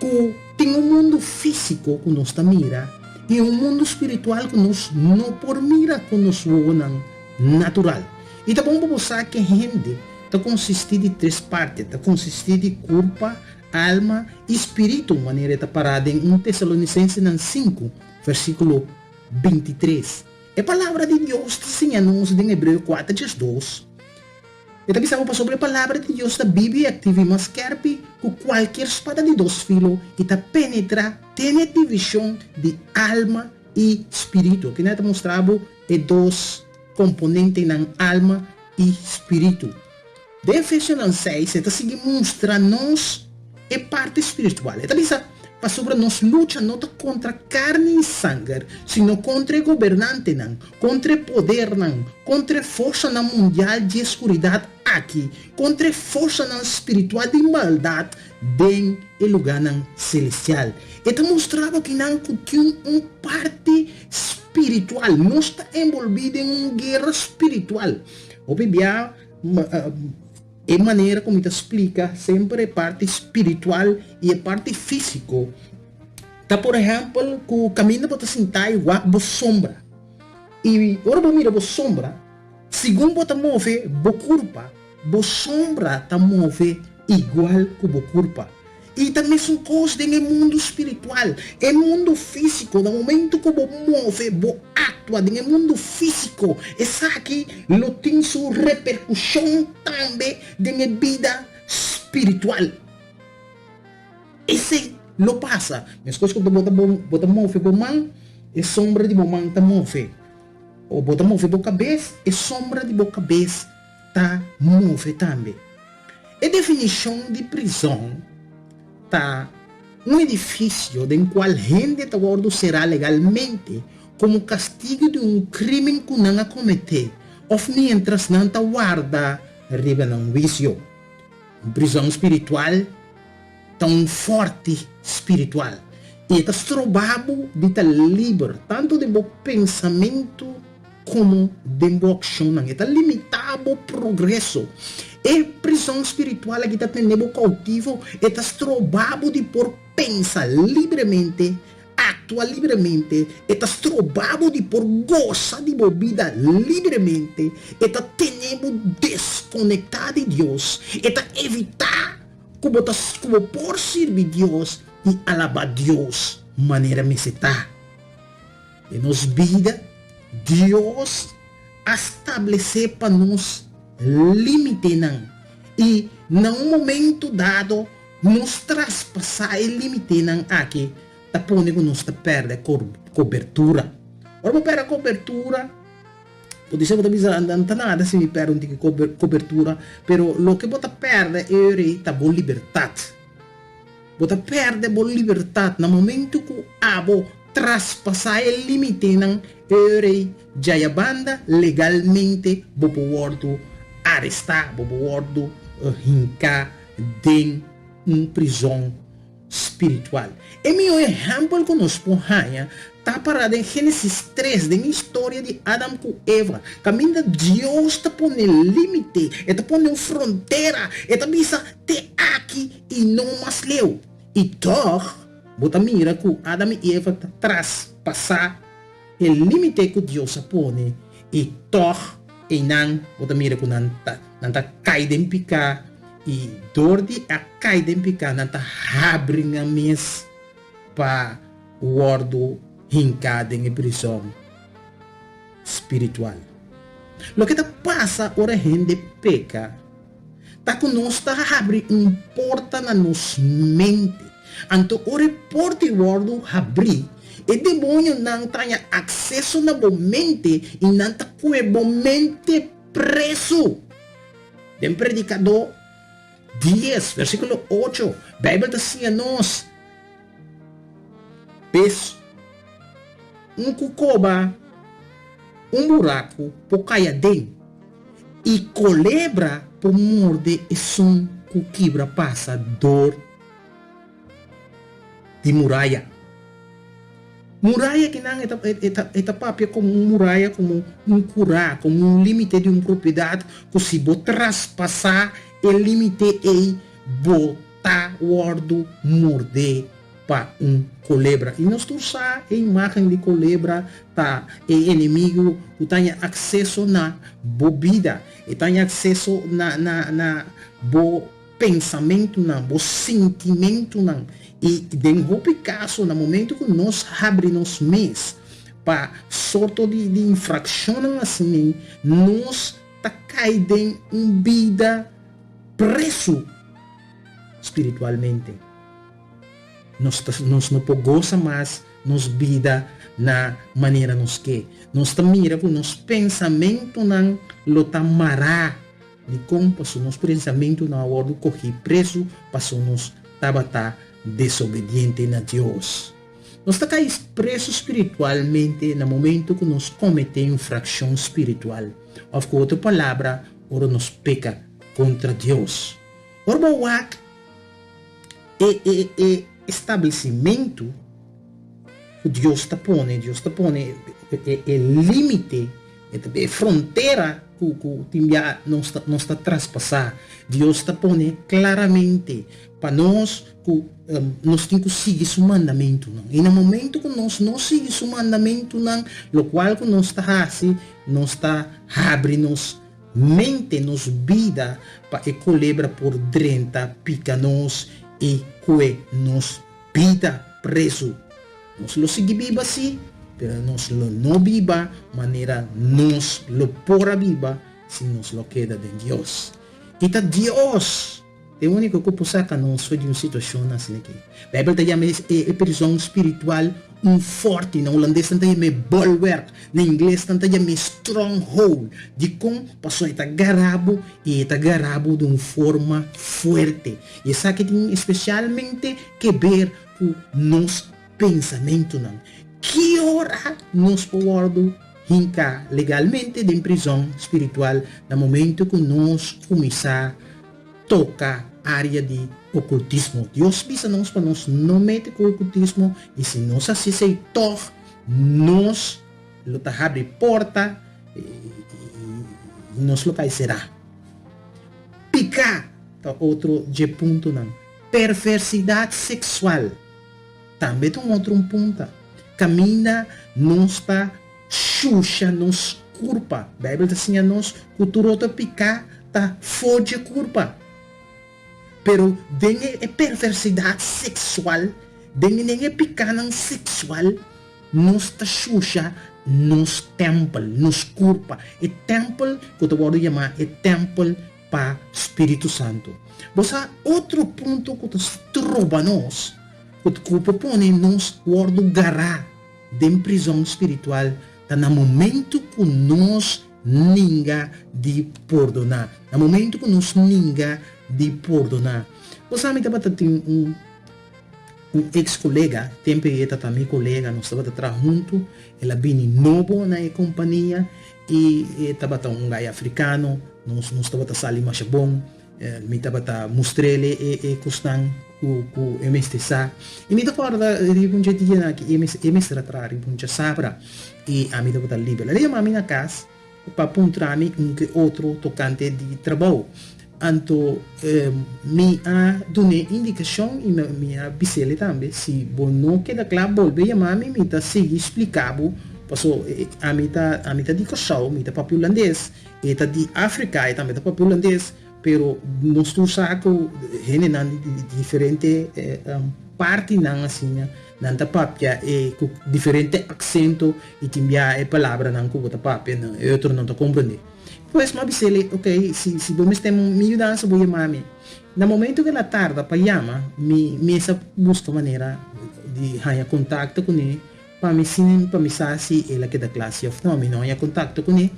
ku tin un mundu físiko ku nos ta mira i un mundu spiritual ku nos no por mira ku nos wowonan natural. I ta bon pa bo sa ke hende ta konsistí di tres parti, ta konsistí di kurpa, alma i spiritu, manera e ta pará den un Tesalonisensenan sinku, versíkulo bintitres. E Palabra di Dios ta siña nos den Hebreo kuater diesdos. E ta bisa bo pasobra e Palabra di Dios ta bibi i aktivo i mas skèrpi ku kualkier spada di dos filo i ta penetrá te n'e divishon di alma i spiritu. Kina ta mustra bo e dos komponentenan alma i spiritu. Den Efesionan seis e ta sigui mustra nos e parti spiritual. E ta bisa, Pasobra nos lucha no ta kontra karni i sanger, sino kontra e gobernantenan, kontra e podernan, kontra e forsanan mundial di e skuridat aki, kontra e forsanan spiritual di maldat den e lugánan selestial. E ta mustra bo kinan ku tin un parti spiritual. Nos ta enbolbí den un guera spiritual. Hopi bia E manera ku mi ta splika semper e parti spiritual i e parti físiko ta por ehèmpel ku kaminda bo ta sintá i wak bo sombra. I ora bo mira bo sombra, segun bo ta move bo kurpa, bo sombra ta move igual ku bo kurpa. I ta mesun kos den e mundu spiritual. E mundu físiko, na momentu ku bo move, bo aktua den e mundu físiko, esaki lo tin su reperkushon tambe den e bida spiritual. Esei lo pasa. Meskos ku bo ta bo ta move bo man, e sombra di bo man ta move. O bo ta move bo kabes, e sombra di bo kabes ta move tambe. E definishon di prizòn ta un edifisio den kual hende ta wòrdu será legalmente komo kastigu di un krímen ku nan a kometé òf miéntras nan ta warda riba nan huisio. Un prizòn spiritual ta un fòrti spiritual i e ta stroba bo di ta liber tantu den bo pensamentu komo den bo akshonnan. E ta limitá bo progreso. E prizòn spiritual aki ta tene bo koutivo, e ta stroba bo di por pensa libremente, aktua. aktua libremente, e ta stroba bo di por gosa di bo bida libremente, e ta tene bo deskonektá di Dios, e ta evitá ku bo ta ku bo por sirbi Dios i alabá Dios manera mester ta. Den nos bida, Dios a stablesé pa nos límitenan i na un momento dado nos traspasá e límitenan aki ta pone ku nos ta pèrdè kobertura. Ora bo pèrdè kobertura, bo di bo ta bisa, No ta nada si mi pèrdè un tiki kobertura, pero loke bo ta pèrdè e ora ei ta bo libertat. Bo ta pèrdè bo libertat na momentu ku abo traspasá e límitenan e ora ei djaya banda legalmente bo por wòrdu arestá, bo por wòrdu hinká den un prizòn spiritual. E mihó ehèmpel ku nos por haña ta pará den Génesis tres, den e historia di Adam ku Eva, kaminda Dios ta pone límite, e ta pone un frontera, e ta bisa te aki I no mas leu. I tòg bo ta mira ku Adam i Eva ta traspasá e límite ku Dios a pone, i tòg einan bo ta mira ku nan ta nan ta kai den piká, i dor di a kai den piká nan ta habri nan mes pa wòrdu hinká den e prizòn spiritual. Loke ta pasa ora hende peka Ta ku nos ta habri un porta na nos mente. Anto ora e porta ei wòrdu habrí, e demonionan ta haña akseso na bo mente i nan ta kue bo mente presu. Den Predikadó dies, versíkulo ocho, Beibel ta siña nos, Bes un ku koba un buraku por kai aden, i kolebra por morde esun ku kibra pasa dor di muraya. Muraya kinan e ta papia komo un muraya, komo un kurá, komo un límite di un propiedat ku si bo traspasá e límite ei bo ta wòrdu mordé pa un kolebra. I nos tur sa e imágen di kolebra ta e enemigu ku ta haña akseso na bo bida, e ta haña akseso na na na bo pensamentunan, bo sintimentunan. I den hopi kaso na momentu ku nos habri nos mes pa sorto di di infrakshonnan asina, nos ta kai den un bida presu spiritualmente. Nos ta nos no por gosa mas nos bida na manera nos ke. Nos ta mira ku nos pensamentunan lo ta mará. Dikon? Pasobra nos pensamentunan a wòrdu kohí presu pasobra nos tabata desobediente na Dios. Nos ta kai presu spiritualmente na momentu ku nos kometé infrakshon spiritual, òf ku otro palabra, ora nos peka kontra Dios. Ora bo wak e e e establesimentu ku Dios ta pone, Dios ta pone e e límite, e frontera ku ku tin bia nos ta nos ta traspasá. Dios ta pone klaramente pa nos ku nos tin ku sigui su mandamentunan. I na momentu ku nos no sigui su mandamentunan, lokual ku nos ta hasi, nos ta habri nos Mente nos bida pa e kolebra por drenta pika nos i kue nos bida prezu. Nos lo sigui biba si, pero nos lo no biba manera nos lo por a biba si nos lo keda den Dios. I ta Dios E úniko ku por saka nos for di un situashon asina aki. Beibel ta yama e prizòn spiritual un fòrti, na hulandes nan ta yam'é bolwerk, na ingles nan ta yam'é stronghold. Dikon? Pasobra e ta gara bo i e ta gara bo di un forma fuerte. I esaki tin espesialmente ke ber ku nos pensamentunan. Ki ora nos por wòrdu hinká legalmente den prizòn spiritual? Na momentu ku nos kuminsá toka área di okultismo. Dios bisa nos pa nos no mete ku okultismo i si nos hasi esei tòg nos lo ta habri porta i nos lo kai será. Piká ta otro dje puntonan. Perversidat seksual tambe ta un otro un punta. kaminda nos ta shusha nos kurpa. Beibel ta siña nos ku tur otro piká ta for dje kurpa. Pero den e perversidat seksual, den den e pikánan seksual, nos ta shusha nos tèmpel, nos kurpa, e tèmpel ku ta wòrdu yamá e tèmpel pa Spiritu Santu. Bo sa otro punto ku ta stroba nos, ku ku por pone nos wòrdu gará den prizòn spiritual ta na momentu ku nos ninga di pordoná. Na momentu ku nos ninga di pordoná. Bo sa mi tabata tin un un ex kolega, tempu ei e tabata mi kolega, nos tabata traha huntu, el a bini nobo na e kompania i e tabata un gai afrikano, nos nos tabata sali masha bon, mi tabata mustr'el e e kosnan ku ku e mester sa. I mi ta kòrda riba un dje dianan aki e e mester a traha riba un djasabra i ami tabata liber. El a yama mi na kas pa puntra mi un ke otro tokante di trabou. Anto mi a dun'é indikashon i mi a bis'el tambe, si bo no keda kla bolbe yama mi, mi ta sigui splika bo, paso ami ta ami ta di Kòrsou, mi ta papia hulandes, e ta di Afrika, e tambe ta papia hulandes, pero nos tur sa ku hendenan di diferente partinan asina nan ta papia e ku diferente aksento i tin bia e palabranan ku bo ta papia nan e otro no ta komprendé. Pues m'a bis'el, ok, si si bo mester mi yudansa bo yama mi. Na momento ku el a tarda pa yama, mi mes a buska manera di haña kontakto kuné pa mi sin pa mi sa si el a keda kla si òf no. Mi no haña kontakto kuné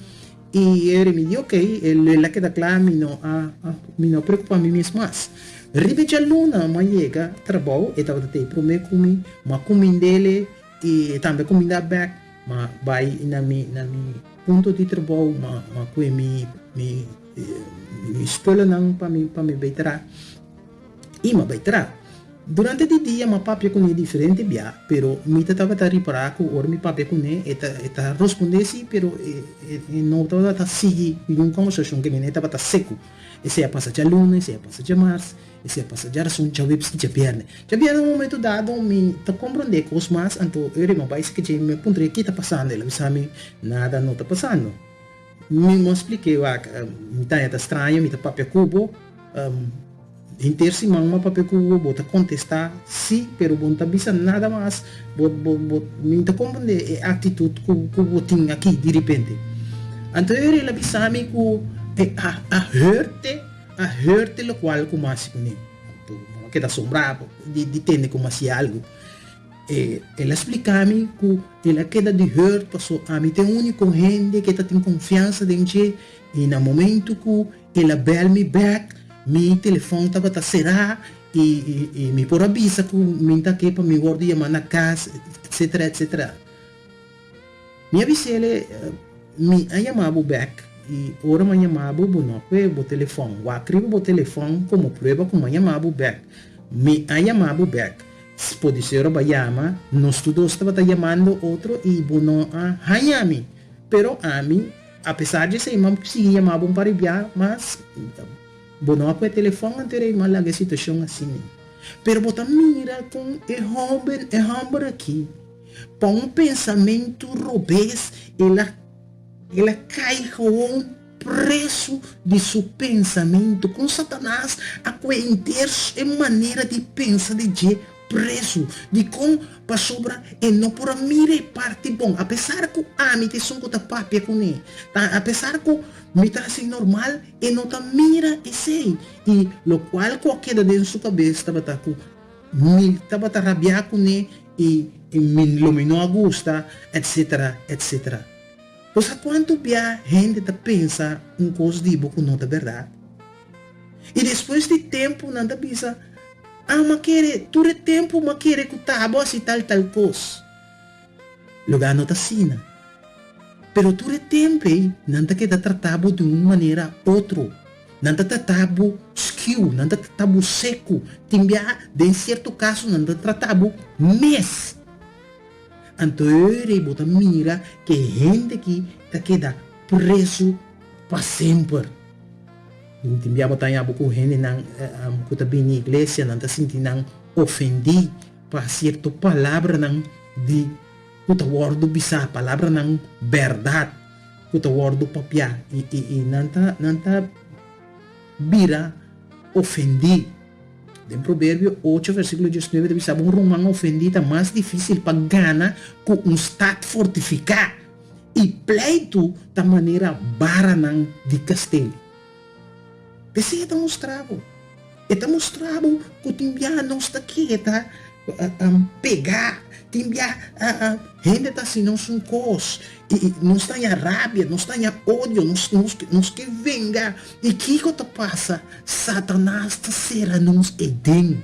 i e mi di ok, el a keda kla, mi no a mi no a preokupa mi mes mas. Riba e djaluna m'a yega trabou, e tabata te promé ku mi, m'a kumind'el i e tambe a kumindá bèk. Ma bai na mi na mi punto di trabou, ma ma kue mi mi mi spullennan pa mi pa mi bai traha i ma bai traha. Durante di dia m'a papia kuné diferente bia, pero mi ta tabata ripará ku ora mi papia kuné e ta e ta rospondé si, pero e e no tabata sigui ningun kòmbersashon ke mi, e tabata seku. Esei a pasa djaluna, esei a pasa djamars. Esei a pasa djarason, djaweps i djabièrnè. Djabièrnè un momentu dado mi ta komprondé kos mas, anto e rima bai siki dje mi a puntr'é ki ta pasando, el a bisa mi nada no ta pasando. Mi no a splik'é wak, mi ta haña ta straño, mi ta papia ku bo, henter siman mi a papia ku bo, bo ta kontestá sí, pero bo no ta bisa nada mas, bo bo bo mi ta komprondé e aktitut ku ku bo tin aki diripente. Anto el a bisa mi ku e a a hurt'é. A hurte lokual ku masi kuné. Anto mi a keda asombrá di tende ku masi algu. E el a splika mi ku el a keda di hurt paso ami ta e úniko hende ku e ta tin konfiansa den dje i na momentu ku el a bèl mi bèk mi telefòn tabata será i mi por a bisa ku mi ta ke pa mi wòrdu yamá na kas etsetera etsetera. Mi a bis'el, Mi a yama bo bek i ora mi a yama bo, bo no a kohe bo telefòn. Wak riba bo telefòn komo prueba ku mi a yama bo bek. Mi a yama bo bek. Podisé ora bo a yama, nos tur dos tabata yamando otro i bo no a haña mi. Pero ami, apesar di esei, mi a sigui yama bo un par di bia mas. Bo no a kohe telefòn, anto era mi a laga e situashon asina. Pero bo ta mira kon e hòmber, e hòmber aki. Pa un pensamentu robes el a el a kai gewoon presu di su pensamentu. Kon Satanas a kue henter e manera di pensa di dje presu? Dikon? Pasobra e no por a mira e parti bon. Apesar ku ami ta esun ku ta papia kuné, ta apesar ku mi ta hasi normal, e no ta mira esei. I lokual ku a keda den su kabes tabata ku Mi tabata rabiá kuné i mi lo mi no a gusta, etcetera, etcetera. Bo sa kuantu bia hende ta pensa un kos di bo ku no ta bèrdat? I despues di tempu nan ta bisa, Ah, m'a kere, tur e tempu m'a kere ku ta bo hasi tal tal kos. Lugá no ta asina. Pero tur e tempu ei nan ta keda tratá bo di un manera otro. Nan ta trata bo skiu, nan ta trata bo seku, tin biaha den sierto kaso nan ta trata bo mes. Anto e bo ta mira ke e hende aki ta keda presu pa semper. Tin biaha bo ta haña bo ku hendenan ku ta bini iglesia, nan ta sinti nan ofendí pa sierto palabranan di. ku ta wòrdu bisá, palabranan bèrdat ku ta wòrdu papiá i i i nan ta nan ta bira ofendí. Den Proverbio ocho versíkulo diesnuebe ta bisa, Un ruman ofendí ta mas difísil pa gana ku un stat fortifiká, i pleitu ta manera baranan di kastel. P'esei e ta mustra bo. E ta mustra bo ku tin bia nos ta keda pegá, tin bia hende ta hasi nos un kos i nos ta haña rabia, nos ta haña odio, nos ke venga. I kiko ta pasa? Satanas ta sera nos eden,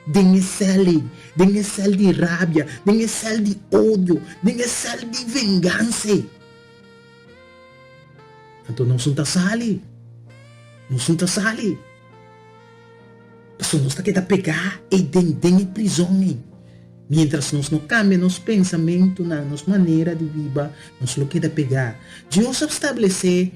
den e sèl ei, den e sèl di rabia, den e sèl di odio, den e sèl di vengansa ei. Anto nos no ta sali. Nos no ta sali. Pasobra nos ta keda pegá ei den den e prizon ei. Miéntras nos no kambia nos pensamentunan, nos manera di biba, nos lo keda pegá. Dios a stablesé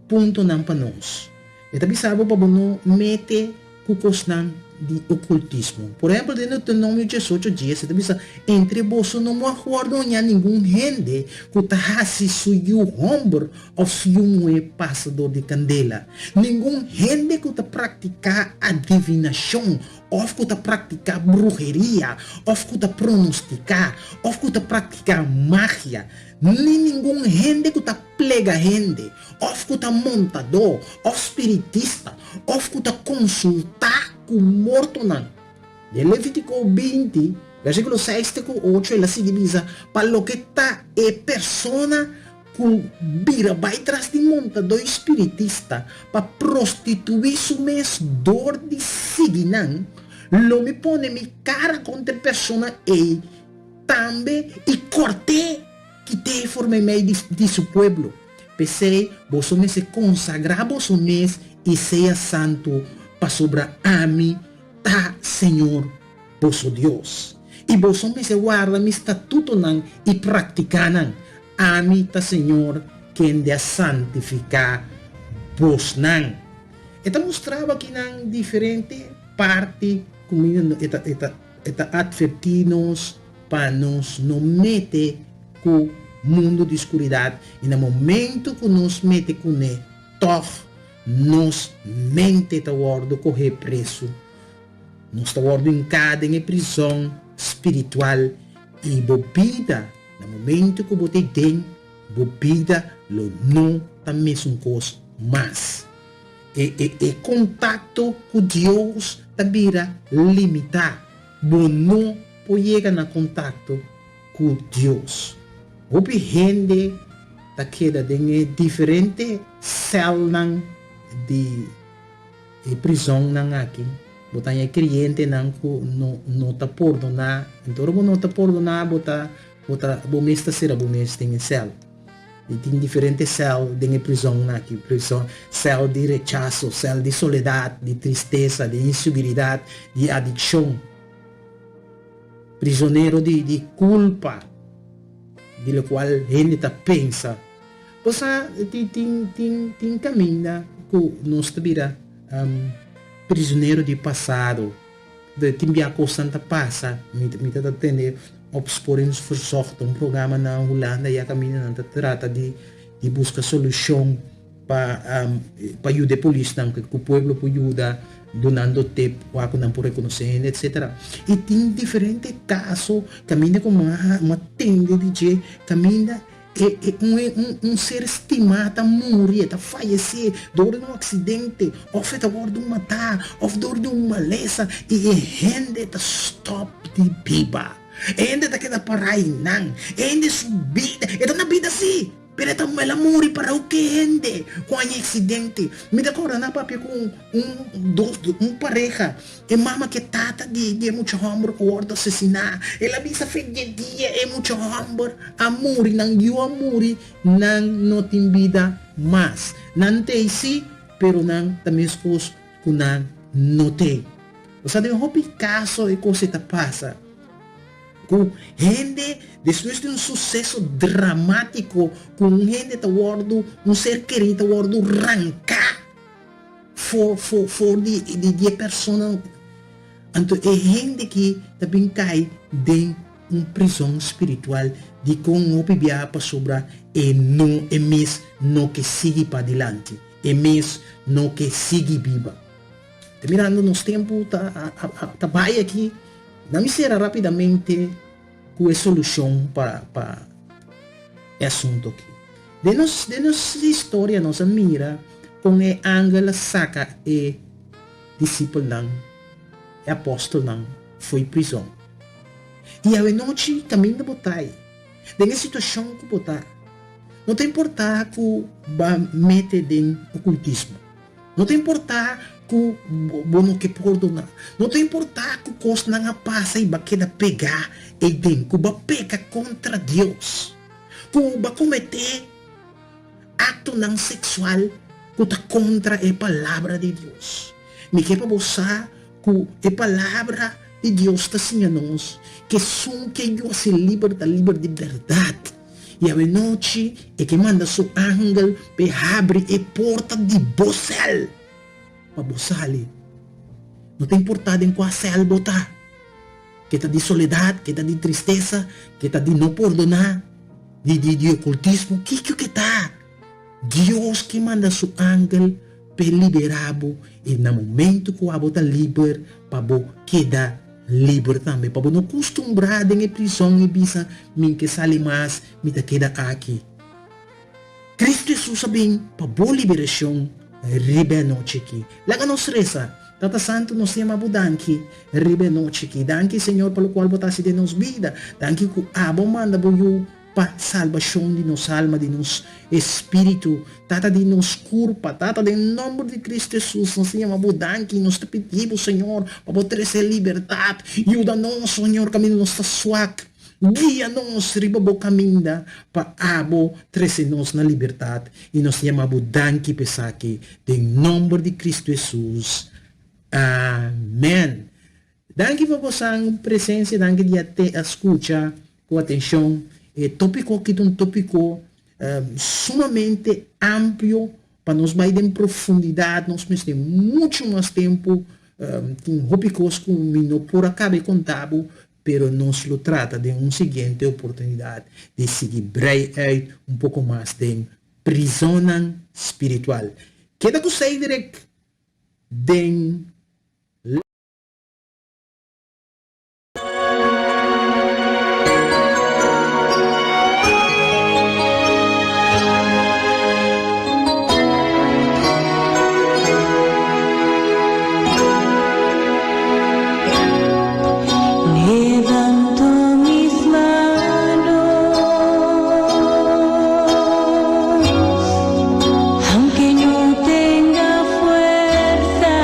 puntonan pa nos. E ta bisa bo pa bo no mete ku kosnan di okultismo. Por ehèmpel, den Deuteronomio diesocho dies e ta bisa, Entre boso no mag wòrdu hañá ningun hende ku ta hasi su yu hòmber òf su yu muhé pasa dor di kandela, ningun hende ku ta praktiká adivinashon òf ku ta praktiká bruheria òf ku ta pronostiká òf ku ta praktiká magia, ni ningun hende ku ta plega hende òf ku ta montadó òf spiritista òf ku ta konsultá ku mortonan. Den Levítiko 20, versíkulo 6 te ku 8 el a sigui bisa, Pa loke ta e persona ku bira bai tras di montadó i spiritista pa prostituí su mes dor di sigui nan, lo mi pone mi kara kontra e persona ei tambe i kòrt'é kit'é for meimei di su pueblo. P'esei, boso mester konsagrá boso mes i sea santu, pasobra ami ta Señor boso Dios. I boso mester warda mi statutonan i praktiká nan. Ami ta Señor kende a santifiká bosnan. E ta mustra bo akinan diferente parti ku mi e ta e ta e ta atvertí nos pa nos no mete ku mundu di skuridat i na momentu ku nos mete kuné tòg nos mente ta wòrdu kohé presu. Nos ta wòrdu hinká den e prizòn spiritual i bo bida na momentu ku bo ta den, bo bida lo no ta mesun kos mas. E e e kontakto ku Dios ta bira limitá. Bo no por yega na kontakto ku Dios. Hopi hende ta keda den e diferente sèlnan di e prizònnan aki. Bo ta haña krientenan ku no no ta pordoná. Anto ora bo no ta pordoná bo ta bo ta bo mes ta sera bo mes den e sèl. I tin diferente sèl den e prizònnan aki, prizòn, sèl di rechaso, sèl di soledat, di tristesa, di inseguridat, di adikshon. Prizonero di di kulpa, di lokual hende ta pensa. Bo sa tin tin tin tin kaminda ku nos ta bira prizonero di pasado. Tin bia kosnan ta pasa. Mi mi ta tende Opsporingsverzocht, un programa na Hulanda ya kaminda nan ta trata di di buska solushon pa pa yuda e polisnan ku pueblo por yuda dunando tip wak ku nan por rekonosé hende etcetera. I tin diferente kaso kaminda ku mi a tende di dje kaminda e e un un un ser stimá ta muri e ta fayesé dor di un aksidente òf e ta wòrdu matá òf dor di un malesa i e hende ta stòp di biba. E hende ta keda pará einan. E hende su bida e ta na bida sí. Pero e ta el a muri para oke hende ku haña aksidente. Mi ta kòrda nan papia ku un un dos un pareha, e mama ku e tata di di e mucha hòmber ku wòrdu asesiná. El a bisa fe di e dia e mucha hòmber a muri, nan yu a muri, nan no tin bida mas. Nan t'ei sí, pero nan ta meskos ku nan no t'ei. Bo sa den hopi kaso e kos ei ta pasa. Ku hende despues di un suseso dramátiko ku un hende ta wòrdu, un ser kerí ta wòrdu ranká for for for di di e persona, anto e hende ki ta bin kai den. un prizon spiritual dikon hopi biaha pasobra e no e mes no ke sigui padilanti, e mes no ke sigui biba. Ta mirando nos tempu ta ta bai aki, nan mi sera rapidamente ku e solushon pa pa e asuntu aki. Den nos den nos historia nos a mira kon e angel a saka e disipelnan, e apòstelnan fo'i prizon. I awenochi kaminda bo ta ei, den e situashon ku bo ta, no ta importá ku bo a mete den okultismo, no ta importá ku bo no ke pordoná, no ta importá ku kosnan a pasa i bo a keda pegá eiden, ku bo a peka kontra Dios, ku bo a kometé aktonan seksual ku ta kontra e Palabra di Dios. Mi ke pa bo sa ku e Palabra di Dios ta siña nos ku esun ke yu hasi liber ta liber di bèrdat. I awenochi e ke manda su angel pa e habri e porta di bo sèl pa bo sali. No ta importá den kua sèl bo ta, ke ta di soledat, ke ta di tristesa, ke ta di no pordoná, di di di okultismo, kiko ke ta? Dios ke manda su angel p'e liberá bo i na momento ku abo ta liber pa bo keda liber tambe, pa bo no kustumbrá den e prizòn i bisa, Mi ke sali mas, mi ta keda aki. Kristu Hesus a bin pa bo liberashon riba e anochi aki. Laga nos resa. Tata Santu, nos yama bo danki riba e anochi aki. Danki, Señor, pa lokual bo ta hasi den nos bida. Danki ku abo a manda bo Yu pa salbashon di nos alma, di nos espíritu, Tata di nos kurpa. Tata, den nòmber di Kristu Hesus, nos ta yama Bo danki, nos ta pidi Bo, Señor, pa Bo trese libertat. Yuda nos, Señor, kaminda nos ta swak. Guia nos riba Bo kaminda pa Abo trese nos na libertat. I nos ta yama Bo danki pa esaki, den nòmber di Kristu Hesus. Amèn. Danki pa bosan presencia, danki di a te a scucha cu atencion. E topico aki ta un topico sumamente amplio pa nos bay den profundidad, nos mester mucho mas tempo, tin hopi cos cu mi no por a cabe conta bo, pero nos lo trata den un siguiente oportunidad di sigui brei uit un poco mas den prisonnan spiritual. Keda cu Cedric den. Levanto mis manos, aunque no tenga fuerzas.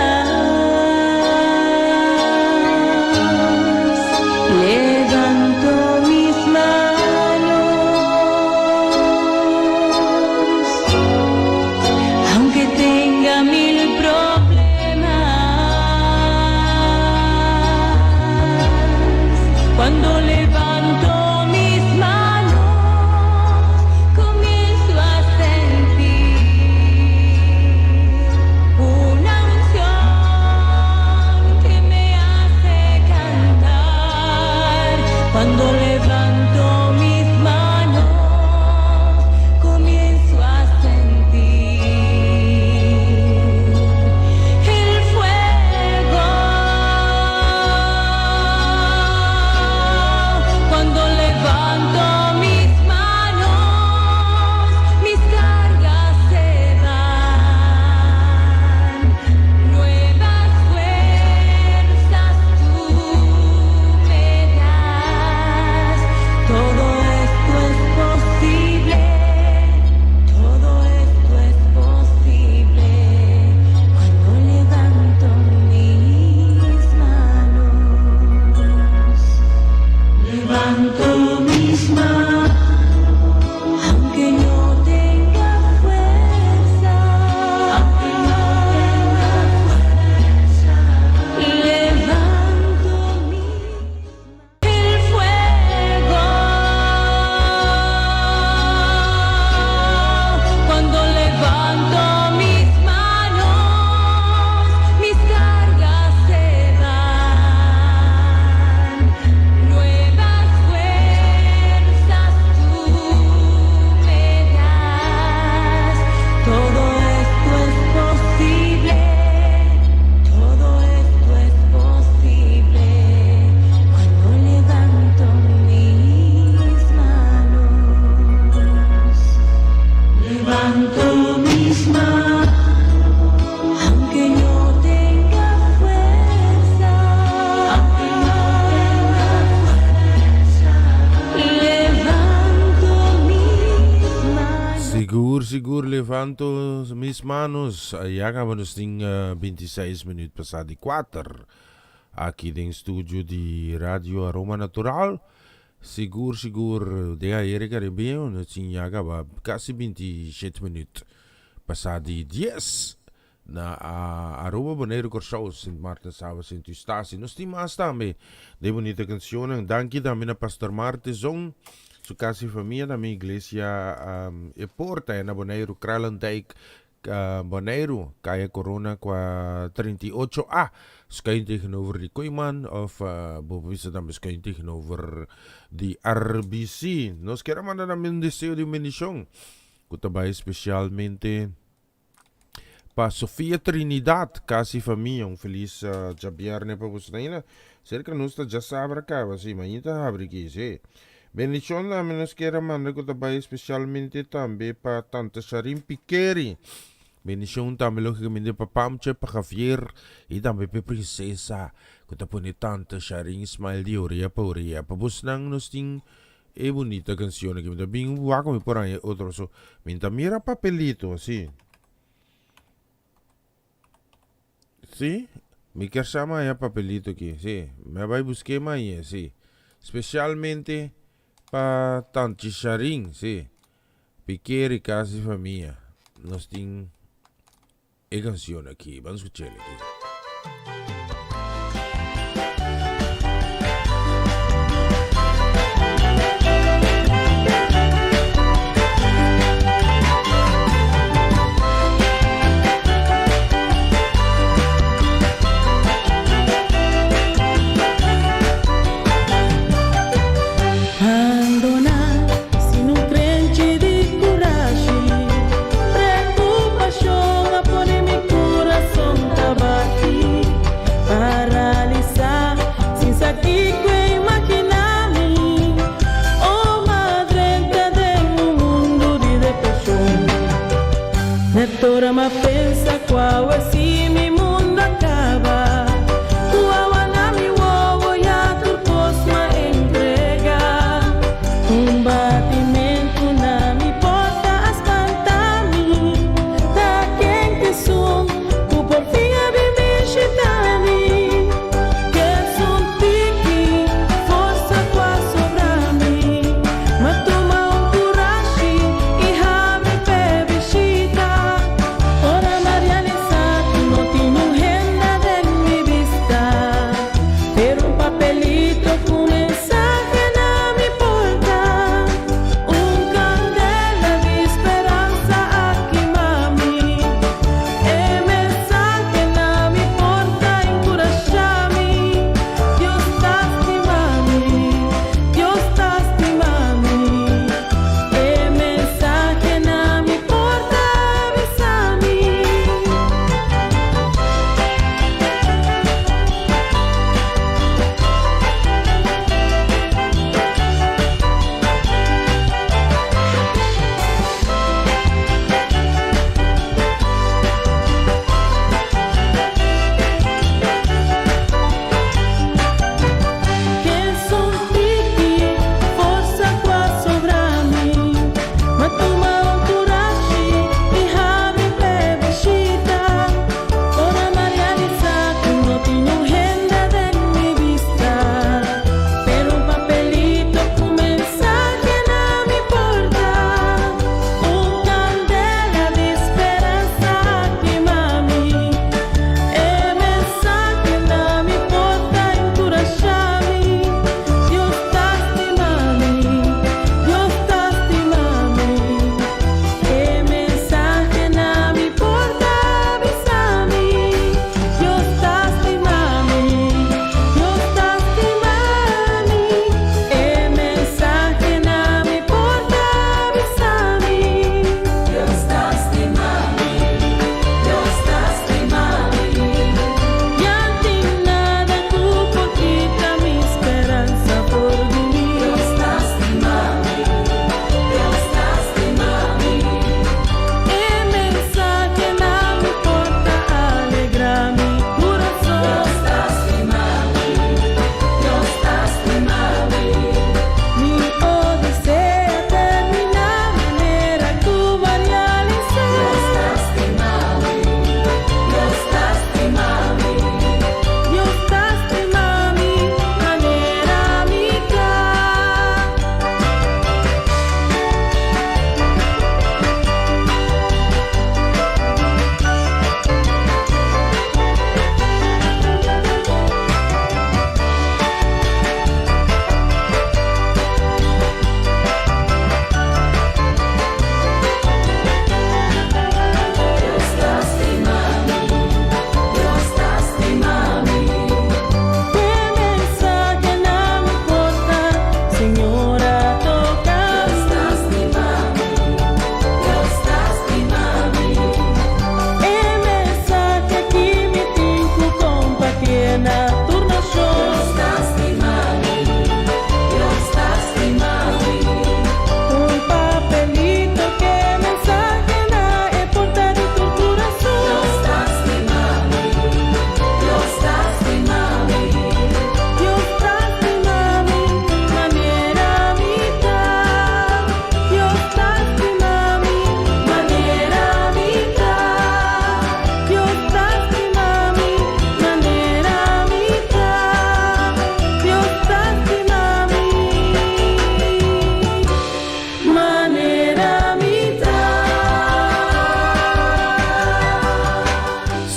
Levanto mis manos, aunque no tenga fuerza, aunque no tenga fuerza. Levanto mis manos. Sigur, sigur, levanto mis manos. Ya kaba nos tin 26 minuut pasá di kuater. Aki den studio di Radio Aroma Natural. Sigur, sigur, den aire Caribeño nos tin ya kaba kasi 27 minuut pasá di dies. Na Aruba, Boneiru, Kòrsou, Sint Maarten, Saba, Sint Eustatius. Nos tin mas tambe den bunita cancionnan. Danki tambe na Pastor Martezon, su casa y famia, tambe Iglesia E Porta na Boneiru, Kralendijk, Boneiru, Kaya Corona kua 38 A, schuin tegenover di Kooiman of bo por bisa tambe schuin tegenover di RBC. Nos kier a manda tambe un deseo di un bendicion cu ta bay specialmente pa Sofia Trinidad, casa y famia. Un feliz djabierne pa boso. Ainda cerca nos ta djasabra caba, si, mañana ta habri aki, si. Bendicion tambe nos kier a manda cu ta bay specialmente tambe pa Tante Sharin Pikeri. Bendicion tambe logicamente pa Pamche, pa Javier y tambe pa e princesa cu ta pone Tante Sharin smile di orea pa orea. Pa bosnan nos tin e bunita cancion aki. Mi ta bin wak mi por haña otro so. Mi ta mira papelito si. Sí, mi kier sa maya papelito aki, sí. Mi a bai busk'é maya, sí. Specialmente pa Tanchi Sharin, sí. Pikeri kas di famia. Nos tin e cancion aki. Ban scuch'el aki. Bandoná sin un krenchi di kurashi, Preokupashon a pone mi kurason ta bati, Paralisá sin sa kiko e imaginá mi, Oh madrenta den un mundu di depreshon. Net ora m'a pensa ku awe si mi mundu a kaba, Ku awa na mi wowo ya tur kos m'a entrega. Un batimentu na mi porta a spanta mi, Ta ken t'esun ku por fin a bin bishita mi? K'esun tiki forsa ku a sobra mi, M'a tuma un kurashi i habri p'e bishita.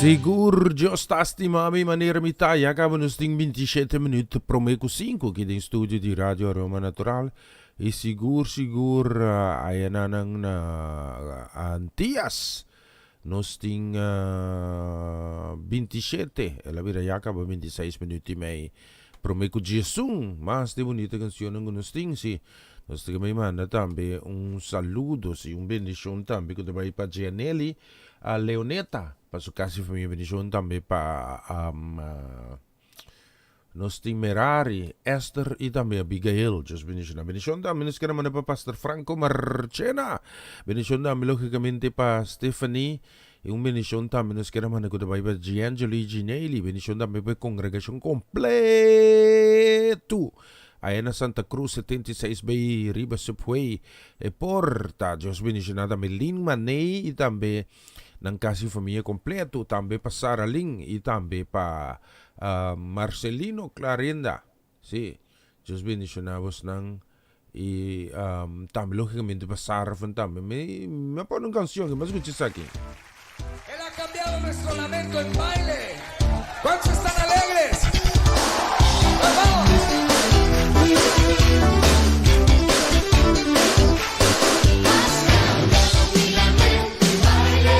Sigur Dios ta stima mi manera mi ta. Ya caba nos tin 27 minuut prome cu 5 aki den studio di Radio Aroma Natural. Y sigur sigur aya nan na Antillas nos tin 27, el a bira ya caba 26 minuut y mei prome cu 11. Mas di bunita cancionnan cu nos tin si. Nos ta keme manda tambe un saludo si un bendicion tambe cu ta bay pa Gianelli a Leoneta pa su casa y famia bendicion tambe pa nos tin Merari, Esther y tambe Abigail. Dios bendiciona. Bendicion tambe nos kere manda pa Pastor Franco Marchena. Bendicion tambe logicamente pa Stephanie. Y un bendicion tambe nos kere manda cu ta bay pa Giangelo y Ginelli. Bendicion tambe pa e congregacion completo. Aya na Santa Cruz 76 bay riba Subway e porta. Dios bendiciona tambe Lin Maney y tambe nan casi famia completo. Tambe pa Sara Lin y tambe pa Marcelino Clarinda. Si, Dios bendiciona bosnan y tambe logicamente pa Sara van tambe. Mi mi a pone un cancion aki, mi a scucha esaki. Él ha cambiado nuestro lamento en baile. ¿Cuántos están alegres? ¡Vamos! Has cambiado mi lamento en baile,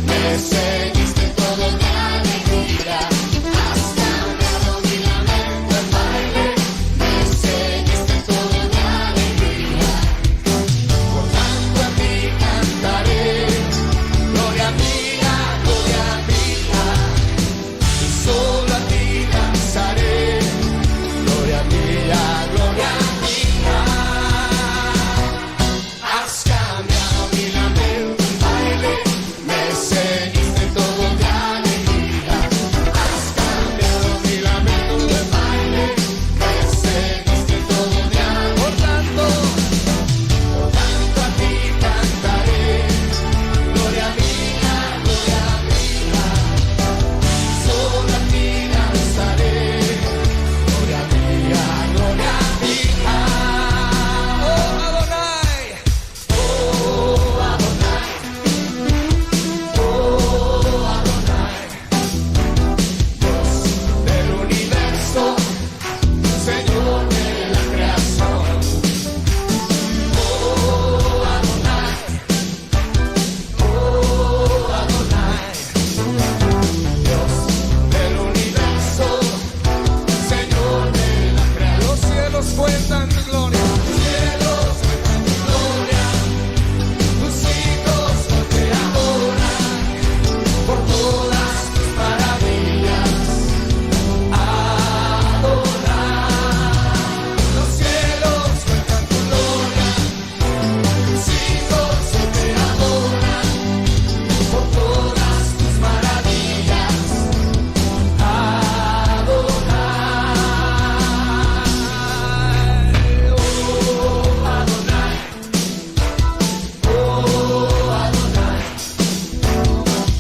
me ceñiste todo de alegría. Has cambiado mi lamento en baile, me ceñiste todo de alegría. Por tanto a ti cantaré, gloria mía, gloria mía. Y solo a ti danzaré, gloria mía, gloria mía. Has cambiado mi lamento en baile, me ceñiste todo de alegría. Has cambiado mi lamento en baile, me ceñiste todo de alegría. Por tanto, por tanto a ti cantaré, gloria mía, gloria mía. Solo a ti danzaré, gloria mía, gloria mía. Oh Adonai, oh Adonai, oh Adonai, Dios del universo, Señor de la creación. Oh Adonai, oh Adonai, Dios del universo, Señor de la creación. Los cielos cuentan tu gloria, los cielos cuentan tu gloria, tus hijos hoy te adoran por todas tus maravillas. Adonai, los cielos cuentan tu gloria, tus hijos hoy te adoran por todas tus maravillas. Adonai, oh Adonai, oh Adonai,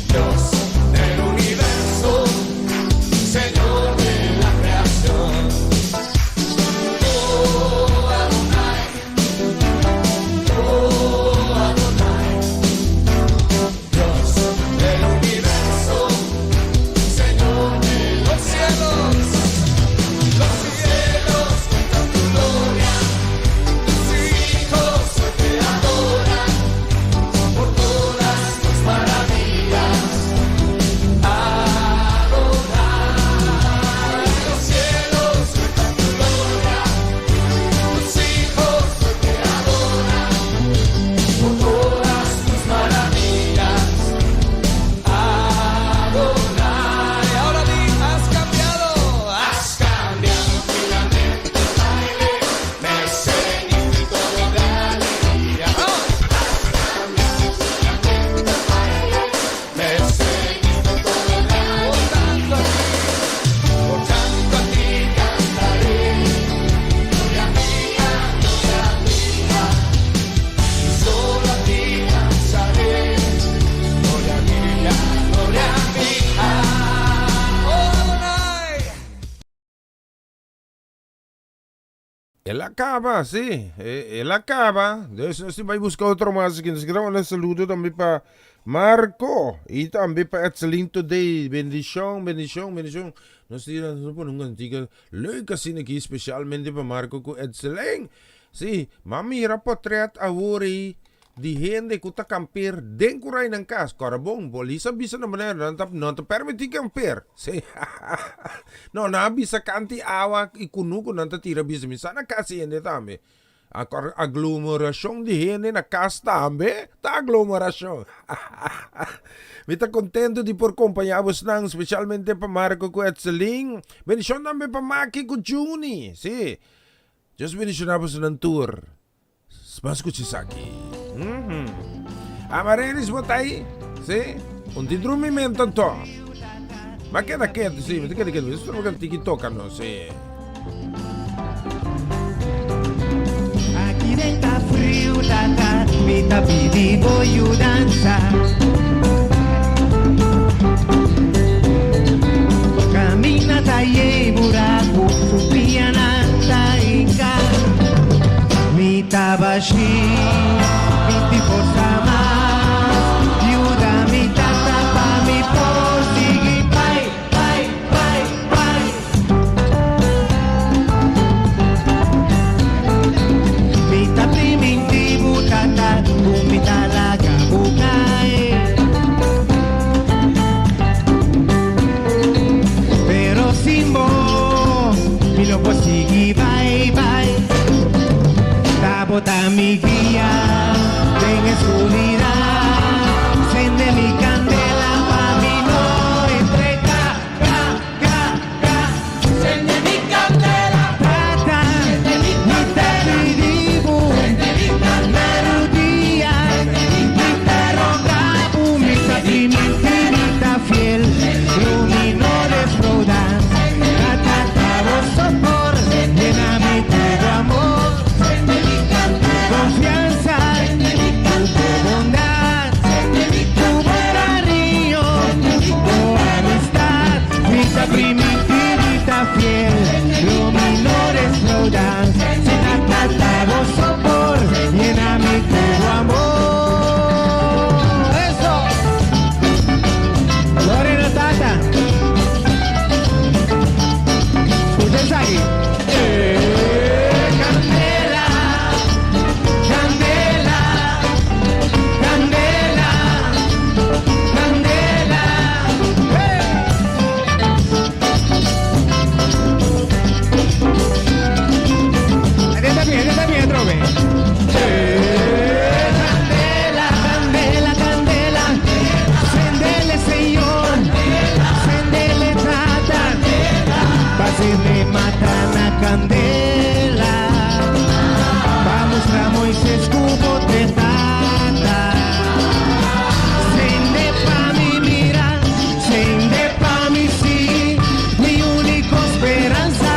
Dios del universo, Señor de la creación. Oh Adonai, oh Adonai, Dios del universo, Señor de los cielos. Los cielos cuentan tu gloria, tus hijos hoy te adoran por todas tus maravillas. Adonai, los cielos cuentan tu gloria, tus hijos hoy te adoran por todas tus maravillas. Adonai, ahora di, has cambiado, has cambiado mi lamento en baile, me ceñiste todo de alegría. Has cambiado mi lamento en baile, me ceñiste todo de alegría. Por tanto a ti cantaré, gloria mía, gloria mía, y solo a ti danzaré. Gloria mía, gloria mía. Oh Adonai. El a caba, sí, el a caba. Dus nos tin bai busca otro mas aki. Nos kier a manda saludo tambe pa Marco y tambe pa Etselin Today. Bendicion, bendicion, bendicion. Nos tira nos pone un cantica leuk asina aki specialmente pa Marco cu Etselin. Si, m'a mira potret awor ei di hende cu ta kampeer den curai nan cas. Cora bon, polis a bisa na manera nan ta no ta permiti kampeer. Si, no, nan a bisa canti awa y cunucu nan ta tira bisa. Mi sa na cas hende tambe. Aglomerashon di hende na kas tambe ta aglomerashon. Mi ta kontentu di por kompañá bosnan, spesialmente pa Marco ku Etselin. Bendishon tambe pa Maki ku Juni. Sí, Dios bendishoná bosnan tur. Ban skucha esaki. Amarelis bo ta ei? Sí? Un tin drumimento anto. Ba keda ketu, sí, mi ta keda ketu. Mi ta stroba kan tiki toka no, sí. Aki den ta friu tata, mi ta pidi bo yudansa. Camina ta yei buraku, su pianan ta hinka. Mi ta bashi, mi tin forsa mas. Yuda mi tata pa mi por sigui bai, bai, bai, bai. Mi ta priminti bo tata ku mi ta laga bo kai. Pero sin bo mi no por sigui bai, bai. Ta bo ta mi guia den e skuridat. Sende mi kandela pa mi no entrega, ga, ga, ga. Sende mi kandela. Tata, mi ta pidi bo na rudia. Mi ta roga bo, mi ta priminti, mi ta fiel. Lo mi no defrauda. Tata, ta bo sopor, yena mi ku bo amor. Tu confianza, tu bondad, tu cariño, tu amistad. Mi ta priminti, mi ta fiel, lo mi no defrauda. Tata, ta bo sopor, yena mi ku bo amor. Eso! Gloria na Tata. Escucha esaki. Eh, candela, candela, candela, candela. Hey! Este también, este también, otro vez. Eh, candela, candela, candela. Sendele, Señor. Sendele, Tata. Pa' matan a candela. Vamos a Moisés cubo de tata. Sende pa' mi mira, sende pa' mi sí, mi único esperanza,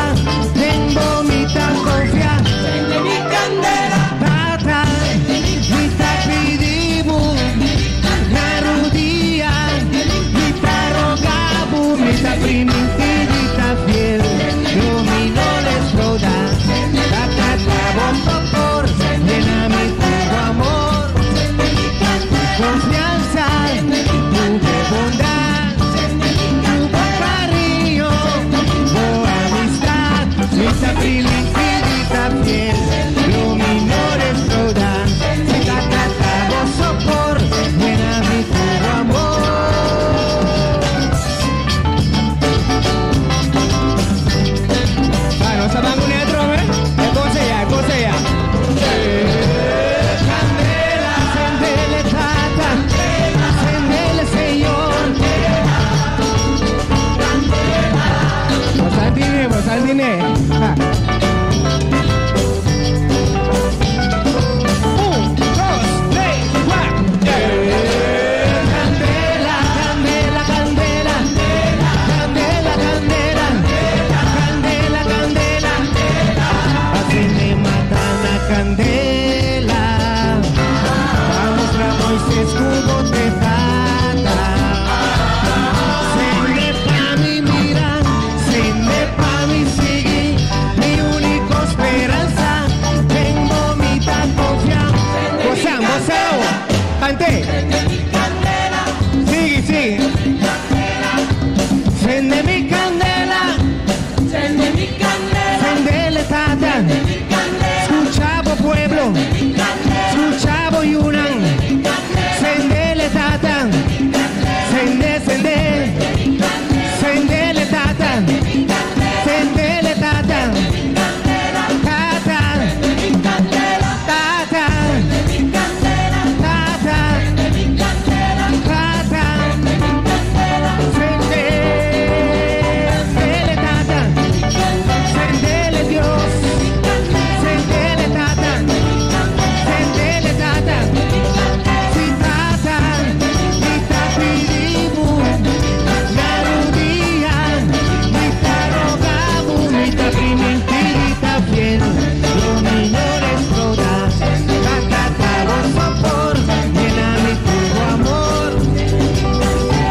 tengo mi tan confía. Sende mi candela. Tata, mi ta pidi bo, na rudia, mi ta roga bo, mi ta priminti, mi ta fiel, lo mi no defrauda. Tata, ta bo sopor, llena mi tu amor, tu confianza, tu bondad, tu cariño, tu amistad, mi ta priminti, mi ta fiel, lo mi no defrauda. Tata, ta bo sopor, llena mi tu amor. Bueno, sa bango ni otro, ¿eh? Cosa ya, cosa ya. Candela, sendele tata, sendele señor. Bosantine, bosantine. Un, dos, tres, cuatro. Candela, candela, candela, candela, candela, candela, candela. Así me matan a candela. Vamos a Moisés cubo de tata. Sende pa mi mira, sende pa mi sigui, mi único esperanza. Tengo mi tan confianza. Gozan, gozao. Cante. Ready. Sende mi kandela. Sende mi kandela. Sendele tata. Skucha bo pueblo. Skucha bo yunan. Sendele tata. Sende, sende. Sendele tata. Sendele tata. Tata. Tata. Tata. Tata. Sende, sendele tata. Sendele Dios. Sendele tata. Sendele tata. Si tata. Mi ta pidi bo. Na rudia. Mi ta roga bo. Mi ta priminti ta fiel. Lo mi no defroudá. Tata ta bo sopor. Yena mi ku amor.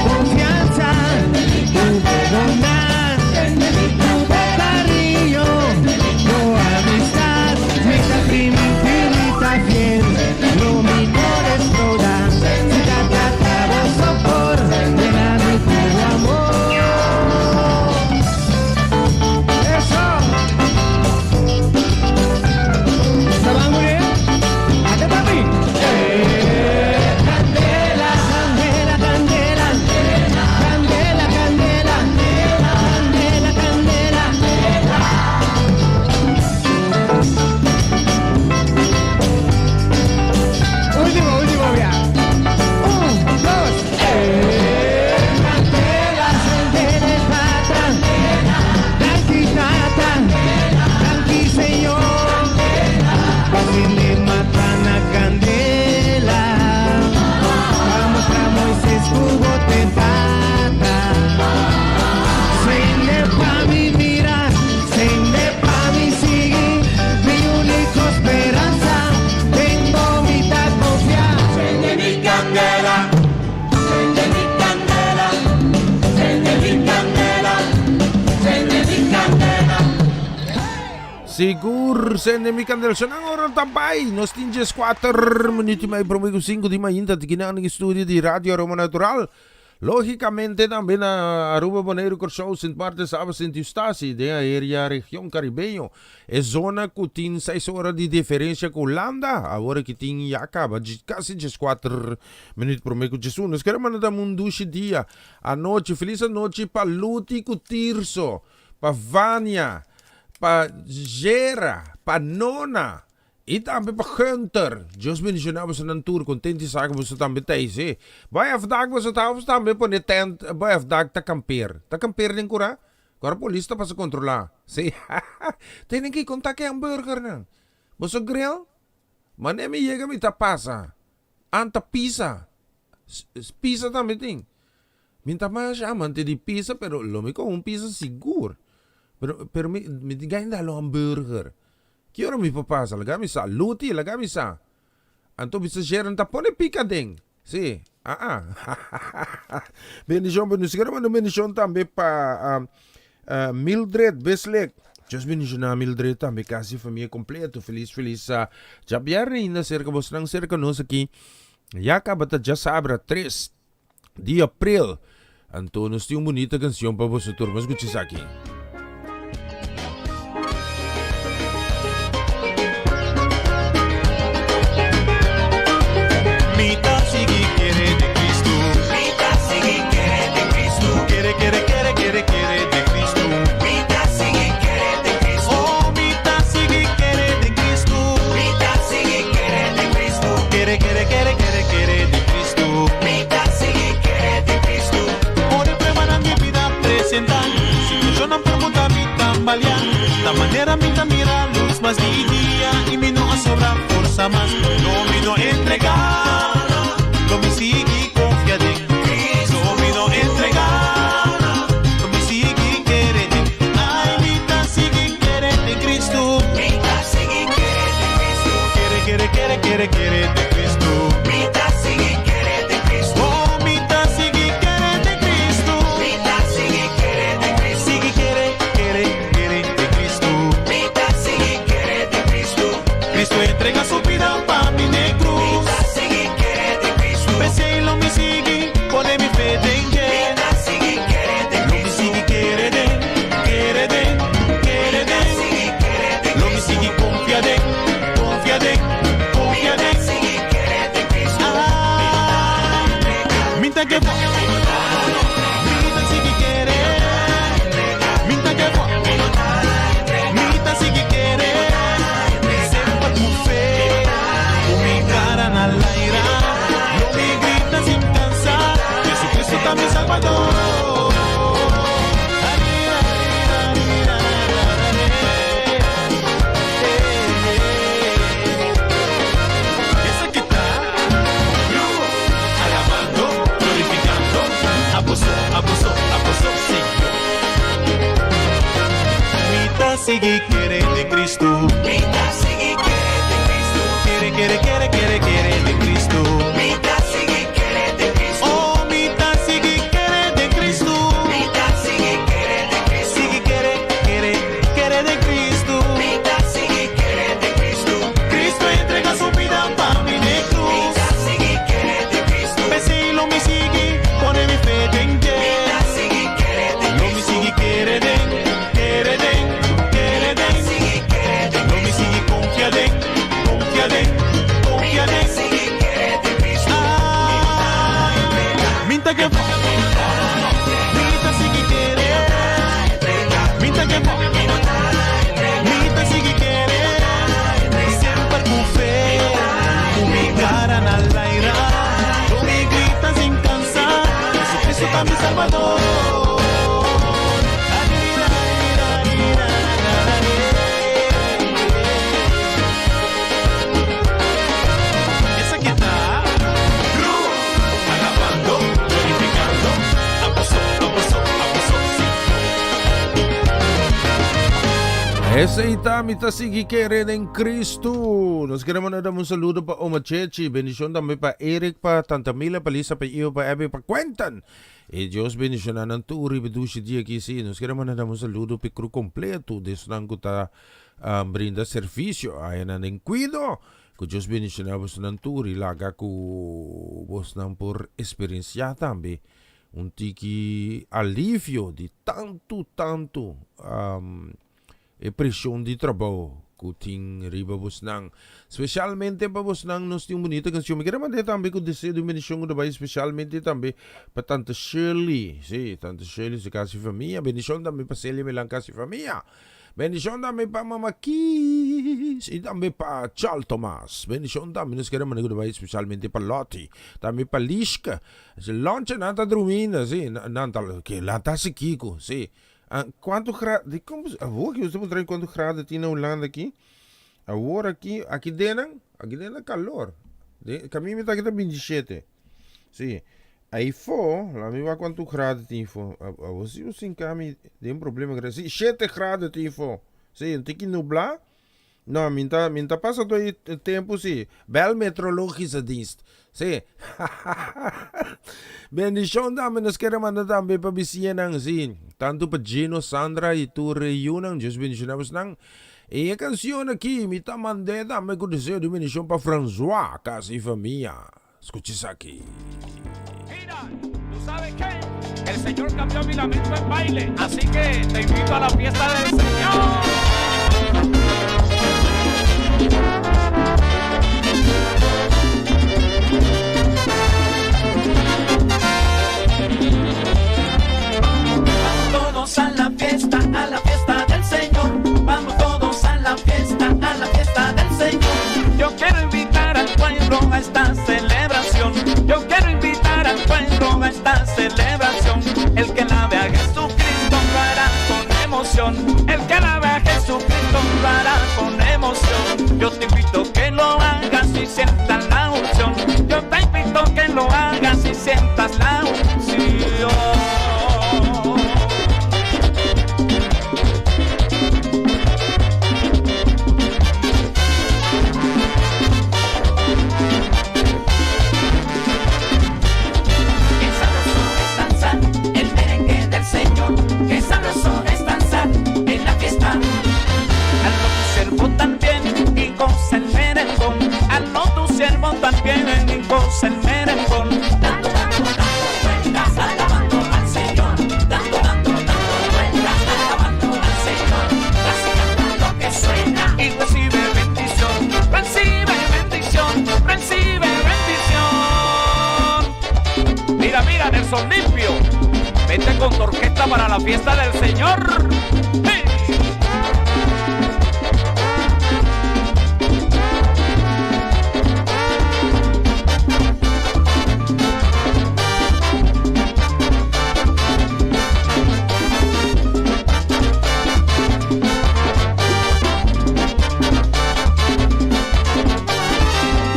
Konfiansa. Ku bondat. Ku kariño. Ku amistat. Mi ta priminti ta fiel. Lo mi no defroudá. Tata ta bo sopor. Yena mi ku amor. Eso. ¿Sabangure? Ate papi. Candela, candela, candela. Candela, candela. Candela, candela. Último, último ya. Un, dos, Candela, candela, tata. Danki, tata. Danki, Señor. Pa sende mata na kandela. Pa mustra Moises ku bo ta tata. Sende pa mi mira, sende pa mi sigui, mi úniko speransa, den bo mi ta konfia. Sende mi kandela, sende mi kandela, sende mi kandela, sende mi kandela. Sigur, sende mi kandela. Sonang ora tambay. Nos tin 4 minüt i mei promé ku 5 di mainta aki na studio di Radio Aroma Natural. Lógikamente tambe na Aruba, Boneiru, Kòrsou, Sint Maarten, Saba, Sint Eustatius, den área region karibeño. E zona ku tin 6 ora di diferensia ku Hulanda. Awor ku tin ya kaba kasi 4 minüt promé ku 1. Nos ke manda un dushi dia. Anochi, felis anochi pa Luti ku Tirso, pa Vania, pa Gera, pa Nona, i tambe pa Hunter. Dios bendishoná boso tur, kontentu sa ku boso tambe thuis, eh. Bai afdak boso ta tambe pone tent, bai afdak ta kampeer. Ta kampeer den kurá? Awor polis ta pasa kontrolá. Si. Tin ku konta ku hamburger nan. Boso grill? Mane mi yega mi ta pasa. Anta pizza. Pizza tambe tin. Mi ta mas amante di pizza, pero lo mi kome un pizza sigur. Pero mi tin gana lo hamburger. Ki ora mi por pasa? Laga mi sa. Luti, laga mi sa. Anto bisa Sharon ta pone pika den. Si. Ah ah. Bendishon, pero nos ke manda bendishon tambe pa Mildred Beslek. Dios bendishoná Mildred tambe, kasi famia kompleto. Felis, felis. Djabièrnè ainda serka boso serka nos aki. Ya kaba ta djasabra 3 di aprel. Anto nos tin un bunita kanshon pa boso tur. Ban skucha esaki. Mi ta sigui kere den Kristu. Mi ta sigui kere den Kristu. Kere, kere, kere, kere, kere den Kristu. Mi ta sigui kere den Kristu. Oh, mi ta sigui kere den Kristu. Mi ta sigui kere den Kristu. Kere, kere, kere, kere, kere den Kristu. Mi ta sigui kere den Kristu. Ora pruebanan di bida presentá, situashonnan por muda mi tambaleá. Ta manera mi ta mira lus mas di dia i mi no a sobra forsa mas. Lo mi no entregá, lo mi sigui konfia den Kristu. Lo mi no entregá, lo mi sigui kere den. Ai, mi ta sigui kere den Kristu. Mi ta sigui kere den Kristu. Kere, kere, kere, kere, kere den Kristu. Mi ta sigui kere den Kristu. Oh, mi ta sigui kere den Kristu. Mi ta sigui kere den Kristu. Sigui kere, kere, kere den Kristu. Mi ta sigui kere den Kristu. Kristu a entregá su bida pa mi na Mi krus. ta sigui kere den Kristu. P'esei lo mi sigui, pone mi fe den Ta give up. Mi ta sigui kere. Mi ta give up. Mi ta sigui kere. Semper ku fe. Ku mi kara na laira. Lo mi grita sin kansa. Jesucristo ta mi Salbador. Esaki ta Alabando, glorificando, abo so, abo so, abo so, Señor. Mi ta sigui kere den Cristo. Mi ta sigui kere den Cristo. Kere, kere, kere, kere, kere den Cristo. Mi ta sigui kere den Cristo. Oh, mi ta sigui kere den Cristo. Mi ta sigui kere den Cristo. Sigui kere, kere, kere den Cristo. Mi ta sigui kere den Cristo. Cristo a entrega su bida pa mi den cruz. Mi ta sigui kere den Cristo. P'esei lo mi sigui pone mi fe den dje. Mi ta sigui kere den Cristo. Lo mi sigui kere den, kere den, kere den. Mi ta sigui kere den Cristo. Lo mi sigui confia den, confia den, confia den. Mi ta sigui kere den Cristo. Ay, mi ta give up. Mi ta sigui kere. Mi ta give up. Mi ta sigui kere. Semper ku fe. Ku mi kara na laira. Lo mi grita sin kansa. Jesucristo ta mi Salbador. Esaki ta Cruz. Alabando, glorificando. Abo so, abo so, abo so, sí. Esei ta, mi ta sigui kere den Cristo. Nos kere manda un saludo pa Oma Chechi, bendicion tambe pa Eric, pa Tanta Mila, pa Lisa, pa Ivo, pa Abby, pa Quentin. E Dios bendiciona nan tur riba e dushi dia aki. Sí, nos kere manda un saludo pa e crew completo, di esnan cu ta brinda servicio ayanan den cuido. Cu Dios bendiciona bosnan tur y laga cu bosnan por experiencia tambe un tiki alivio di tantu tantu e presion di trabou cu tin riba bosnan. Specialmente pa bosnan nos tin un bunita cancion. Mi kere mand'e tambe cu deseo di un bendicion cu ta bay specialmente tambe pa tante Shirley. Si, tante Shirley su casa y famia. Bendicion tambe pa Celia Milan casa y famia. Bendicion tambe pa Mama Kies y tambe pa Charles Thomas. Bendicion tambe nos kere manda goodbye specialmente pa Lottie, tambe pa Lishka. Si lonche nan ta druminda, si, nan ta ke nan ta hasi kiko, si. Cuanto grado, di como, awor ki usted por trae cuanto grado tin na Hulanda aki? Awor aki, aki denan, aki denan calor. De, kaminda mi ta aki ta 27. Si. Ayfo, laat mi wak cuanto grado tin ifo. Awor si bo sinka mi den problema grandi. Si, shete grado tin ifo. Si, un tiki nubla. No, mi ta, mi ta pasa tur e tempo si. Bel meteorologische dienst. Si. Bendicion tambe nos kere manda tambe pa bisiñanan, si. Tanto pa Gino, Sandra y tur e yunan. Dios bendiciona bosnan. Y e cancion aki mi ta mand'e tambe cu deseo di bendicion pa Francois, casa y famia. Skucha esaki. Mira, ¿tú sabes qué? El Señor cambió mi lamento en baile, así que te invito a la fiesta del Señor. Vamos todos a la fiesta, a la fiesta del Señor. Vamos todos a la fiesta, a la fiesta del Señor. Yo quiero invitar al pueblo a esta celebración. Yo quiero invitar al pueblo a esta celebración. El que alabe a Jesucristo lo hará con emoción. El que alabe a Jesucristo lo hará con emoción. Yo te invito. corazón limpio, vente con tu orquesta para la fiesta del Señor. ¡Sí!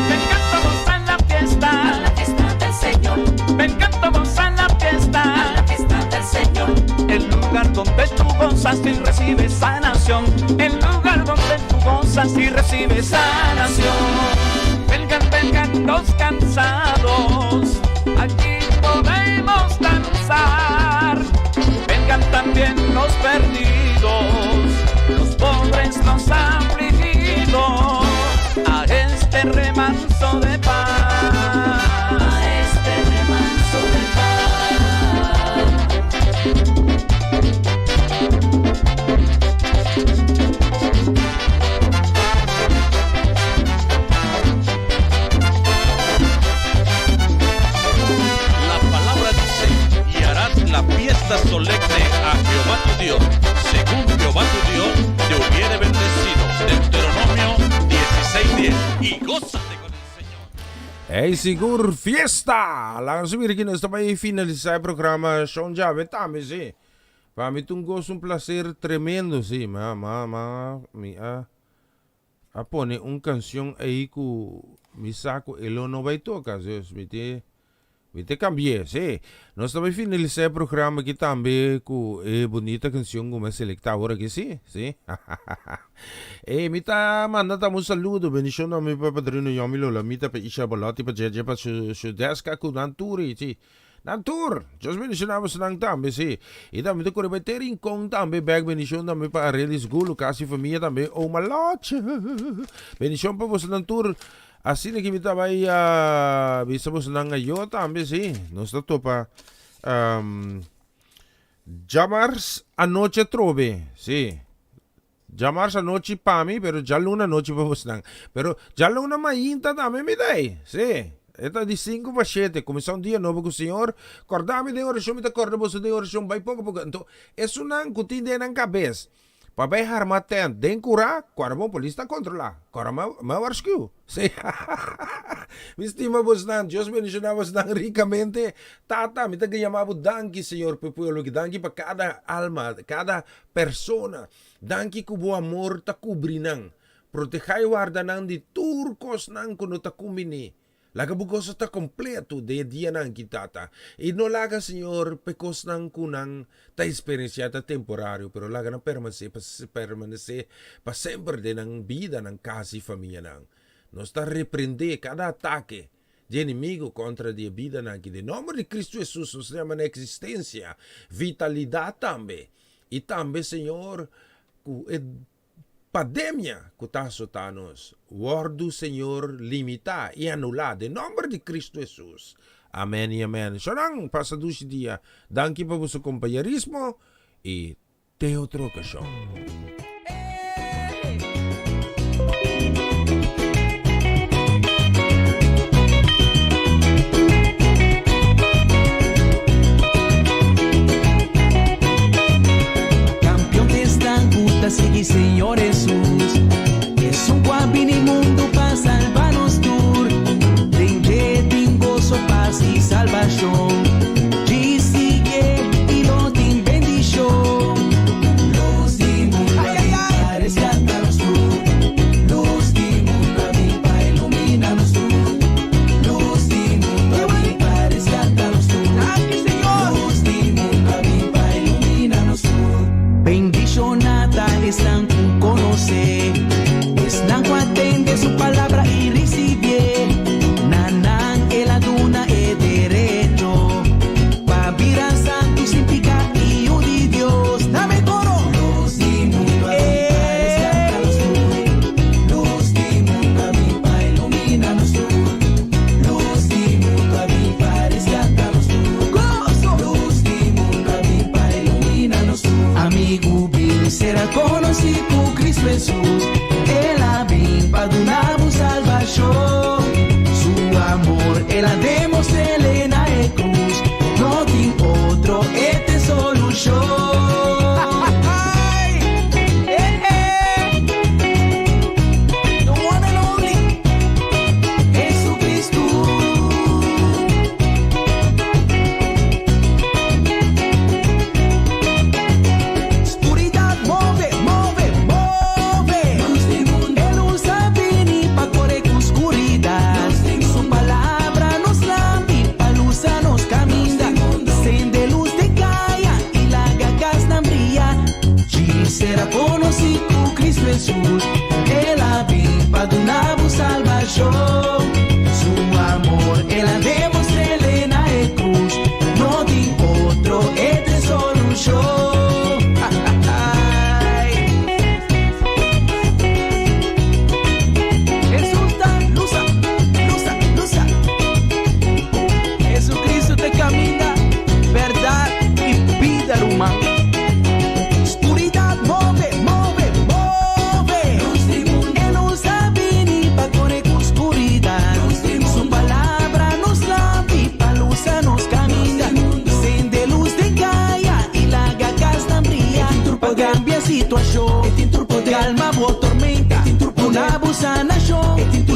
Ven, cantamos a la fiesta, a la fiesta del Señor. Ven, cantamos a la fiesta, a la fiesta del Señor. El lugar donde tú gozas y recibes sanación. El lugar donde tú gozas y recibes sanación. Vengan, vengan los cansados, aquí podemos danzar. Vengan también los perdidos, los pobres, los afligidos, a este remanso de paz. A este remanso de paz. La palabra dice, y harás la fiesta solemne a Jehová tu Dios, según Jehová tu Dios te hubiere bendecido. Deuteronomio 16:10. Y gózate con el Ey sigur fiesta! Laga nos mira ki nos ta bai finalisá e programa Shon Djabe tambe si. Pa mi ta un goso un placer tremendo si. Ma ma ma mi a a pone un cancion ey cu mi sa cu e lo no bai toca dus mi te Mi te cambi'é, sí. Nos ta bai finalisá e programa aki tambe cu e bunita cancion cu mi a selectá awor aki, sí, sí. E mi ta manda tambe un saludo, bendicion na mi pa padrino Yomi Lola Mita, pa Isha Bolotti, pa Jeje, pa Shudeska cu nan tur y sí. Nan tur! Dios bendicioná bosonan tambe, sí. Y tambe ta curi bai te Rincon tambe bek, bendicion tambe pa Arelis Gulu, casi famia tambe, Oma Loche. Bendicion pa bosonan tur. Asina ki mi ta bai bisa bosonan ayo tambe si nos ta topa djamars anochi atrobe si djamars anochi pa mi pero djaluna anochi pa bosonan pero djaluna mainta tambe mi ta ei si e ta di sinku pa shete kuminsá un dia nobo ku señor kòrda mi den orashon mi ta kòrda boso den orashon bai poko poko anto esunnan ku tin den nan kabes Pa bay harma tent den cura, cu bon polis ta controla. Cora ma warschuw. Sí. Mi stima bosnan. Dios bendiciona bosnan ricamente. Tata, mi ta yama bo danki, Señor, pa e pueblo aki. Danki pa cada alma, cada persona. Danki cu bo amor ta cubri nan. Proteha y warda nan di tur cosnan cu no ta cumbini. Laga bo goso ta kompleto den e dianan aki, Tata. I no laga, Señor, pa e kosnan ku nan ta eksperensiá ta temporario, pero laga nan permanesé pa permanesé pa semper den nan bida, nan kas i famianan. Nos ta reprendé kada atake di enemigo kontra di e bidanan aki. Den nòmber di Kristu Hesus nos ta yama na eksistensia vitalidat tambe. I tambe, Señor, ku e Pandemia ku ta asotá nos, wòrdu Señor limitá i anulá den nòmber di Kristu Hesus. Amèn i amèn. Shonnan, pasa dushi dia. Danki pa boso kompañerismo i te otro okashon. Campeon t'esnan cu ta sigui Señor Jesus. Esun cu a bini mundu pa salba nos tur. Den dje tin goso, pas y salbacion. Djis sigue y lo tin bendicion. Luz di mundu.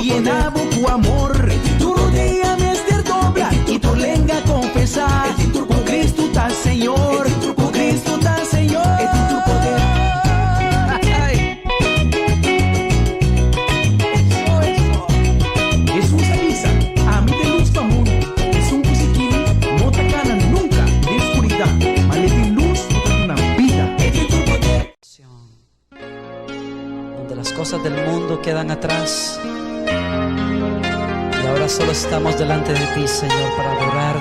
Yena bo ku amor. Tur rudia mester dobla i tur lenga konfesá ku Kristu ta Señor, ku Kristu ta Señor. E tin tur poder. Ai. Eso, eso. Hesus a bisa, Ami ta e lus pa mundu. Esun ku sigui mi no ta kana nunka den skuridat, ma lo e tin lus ku ta duna bida. E tin tur poder. Donde las cosas del mundo quedan atrás y ahora solo estamos delante de ti, Señor, para adorar.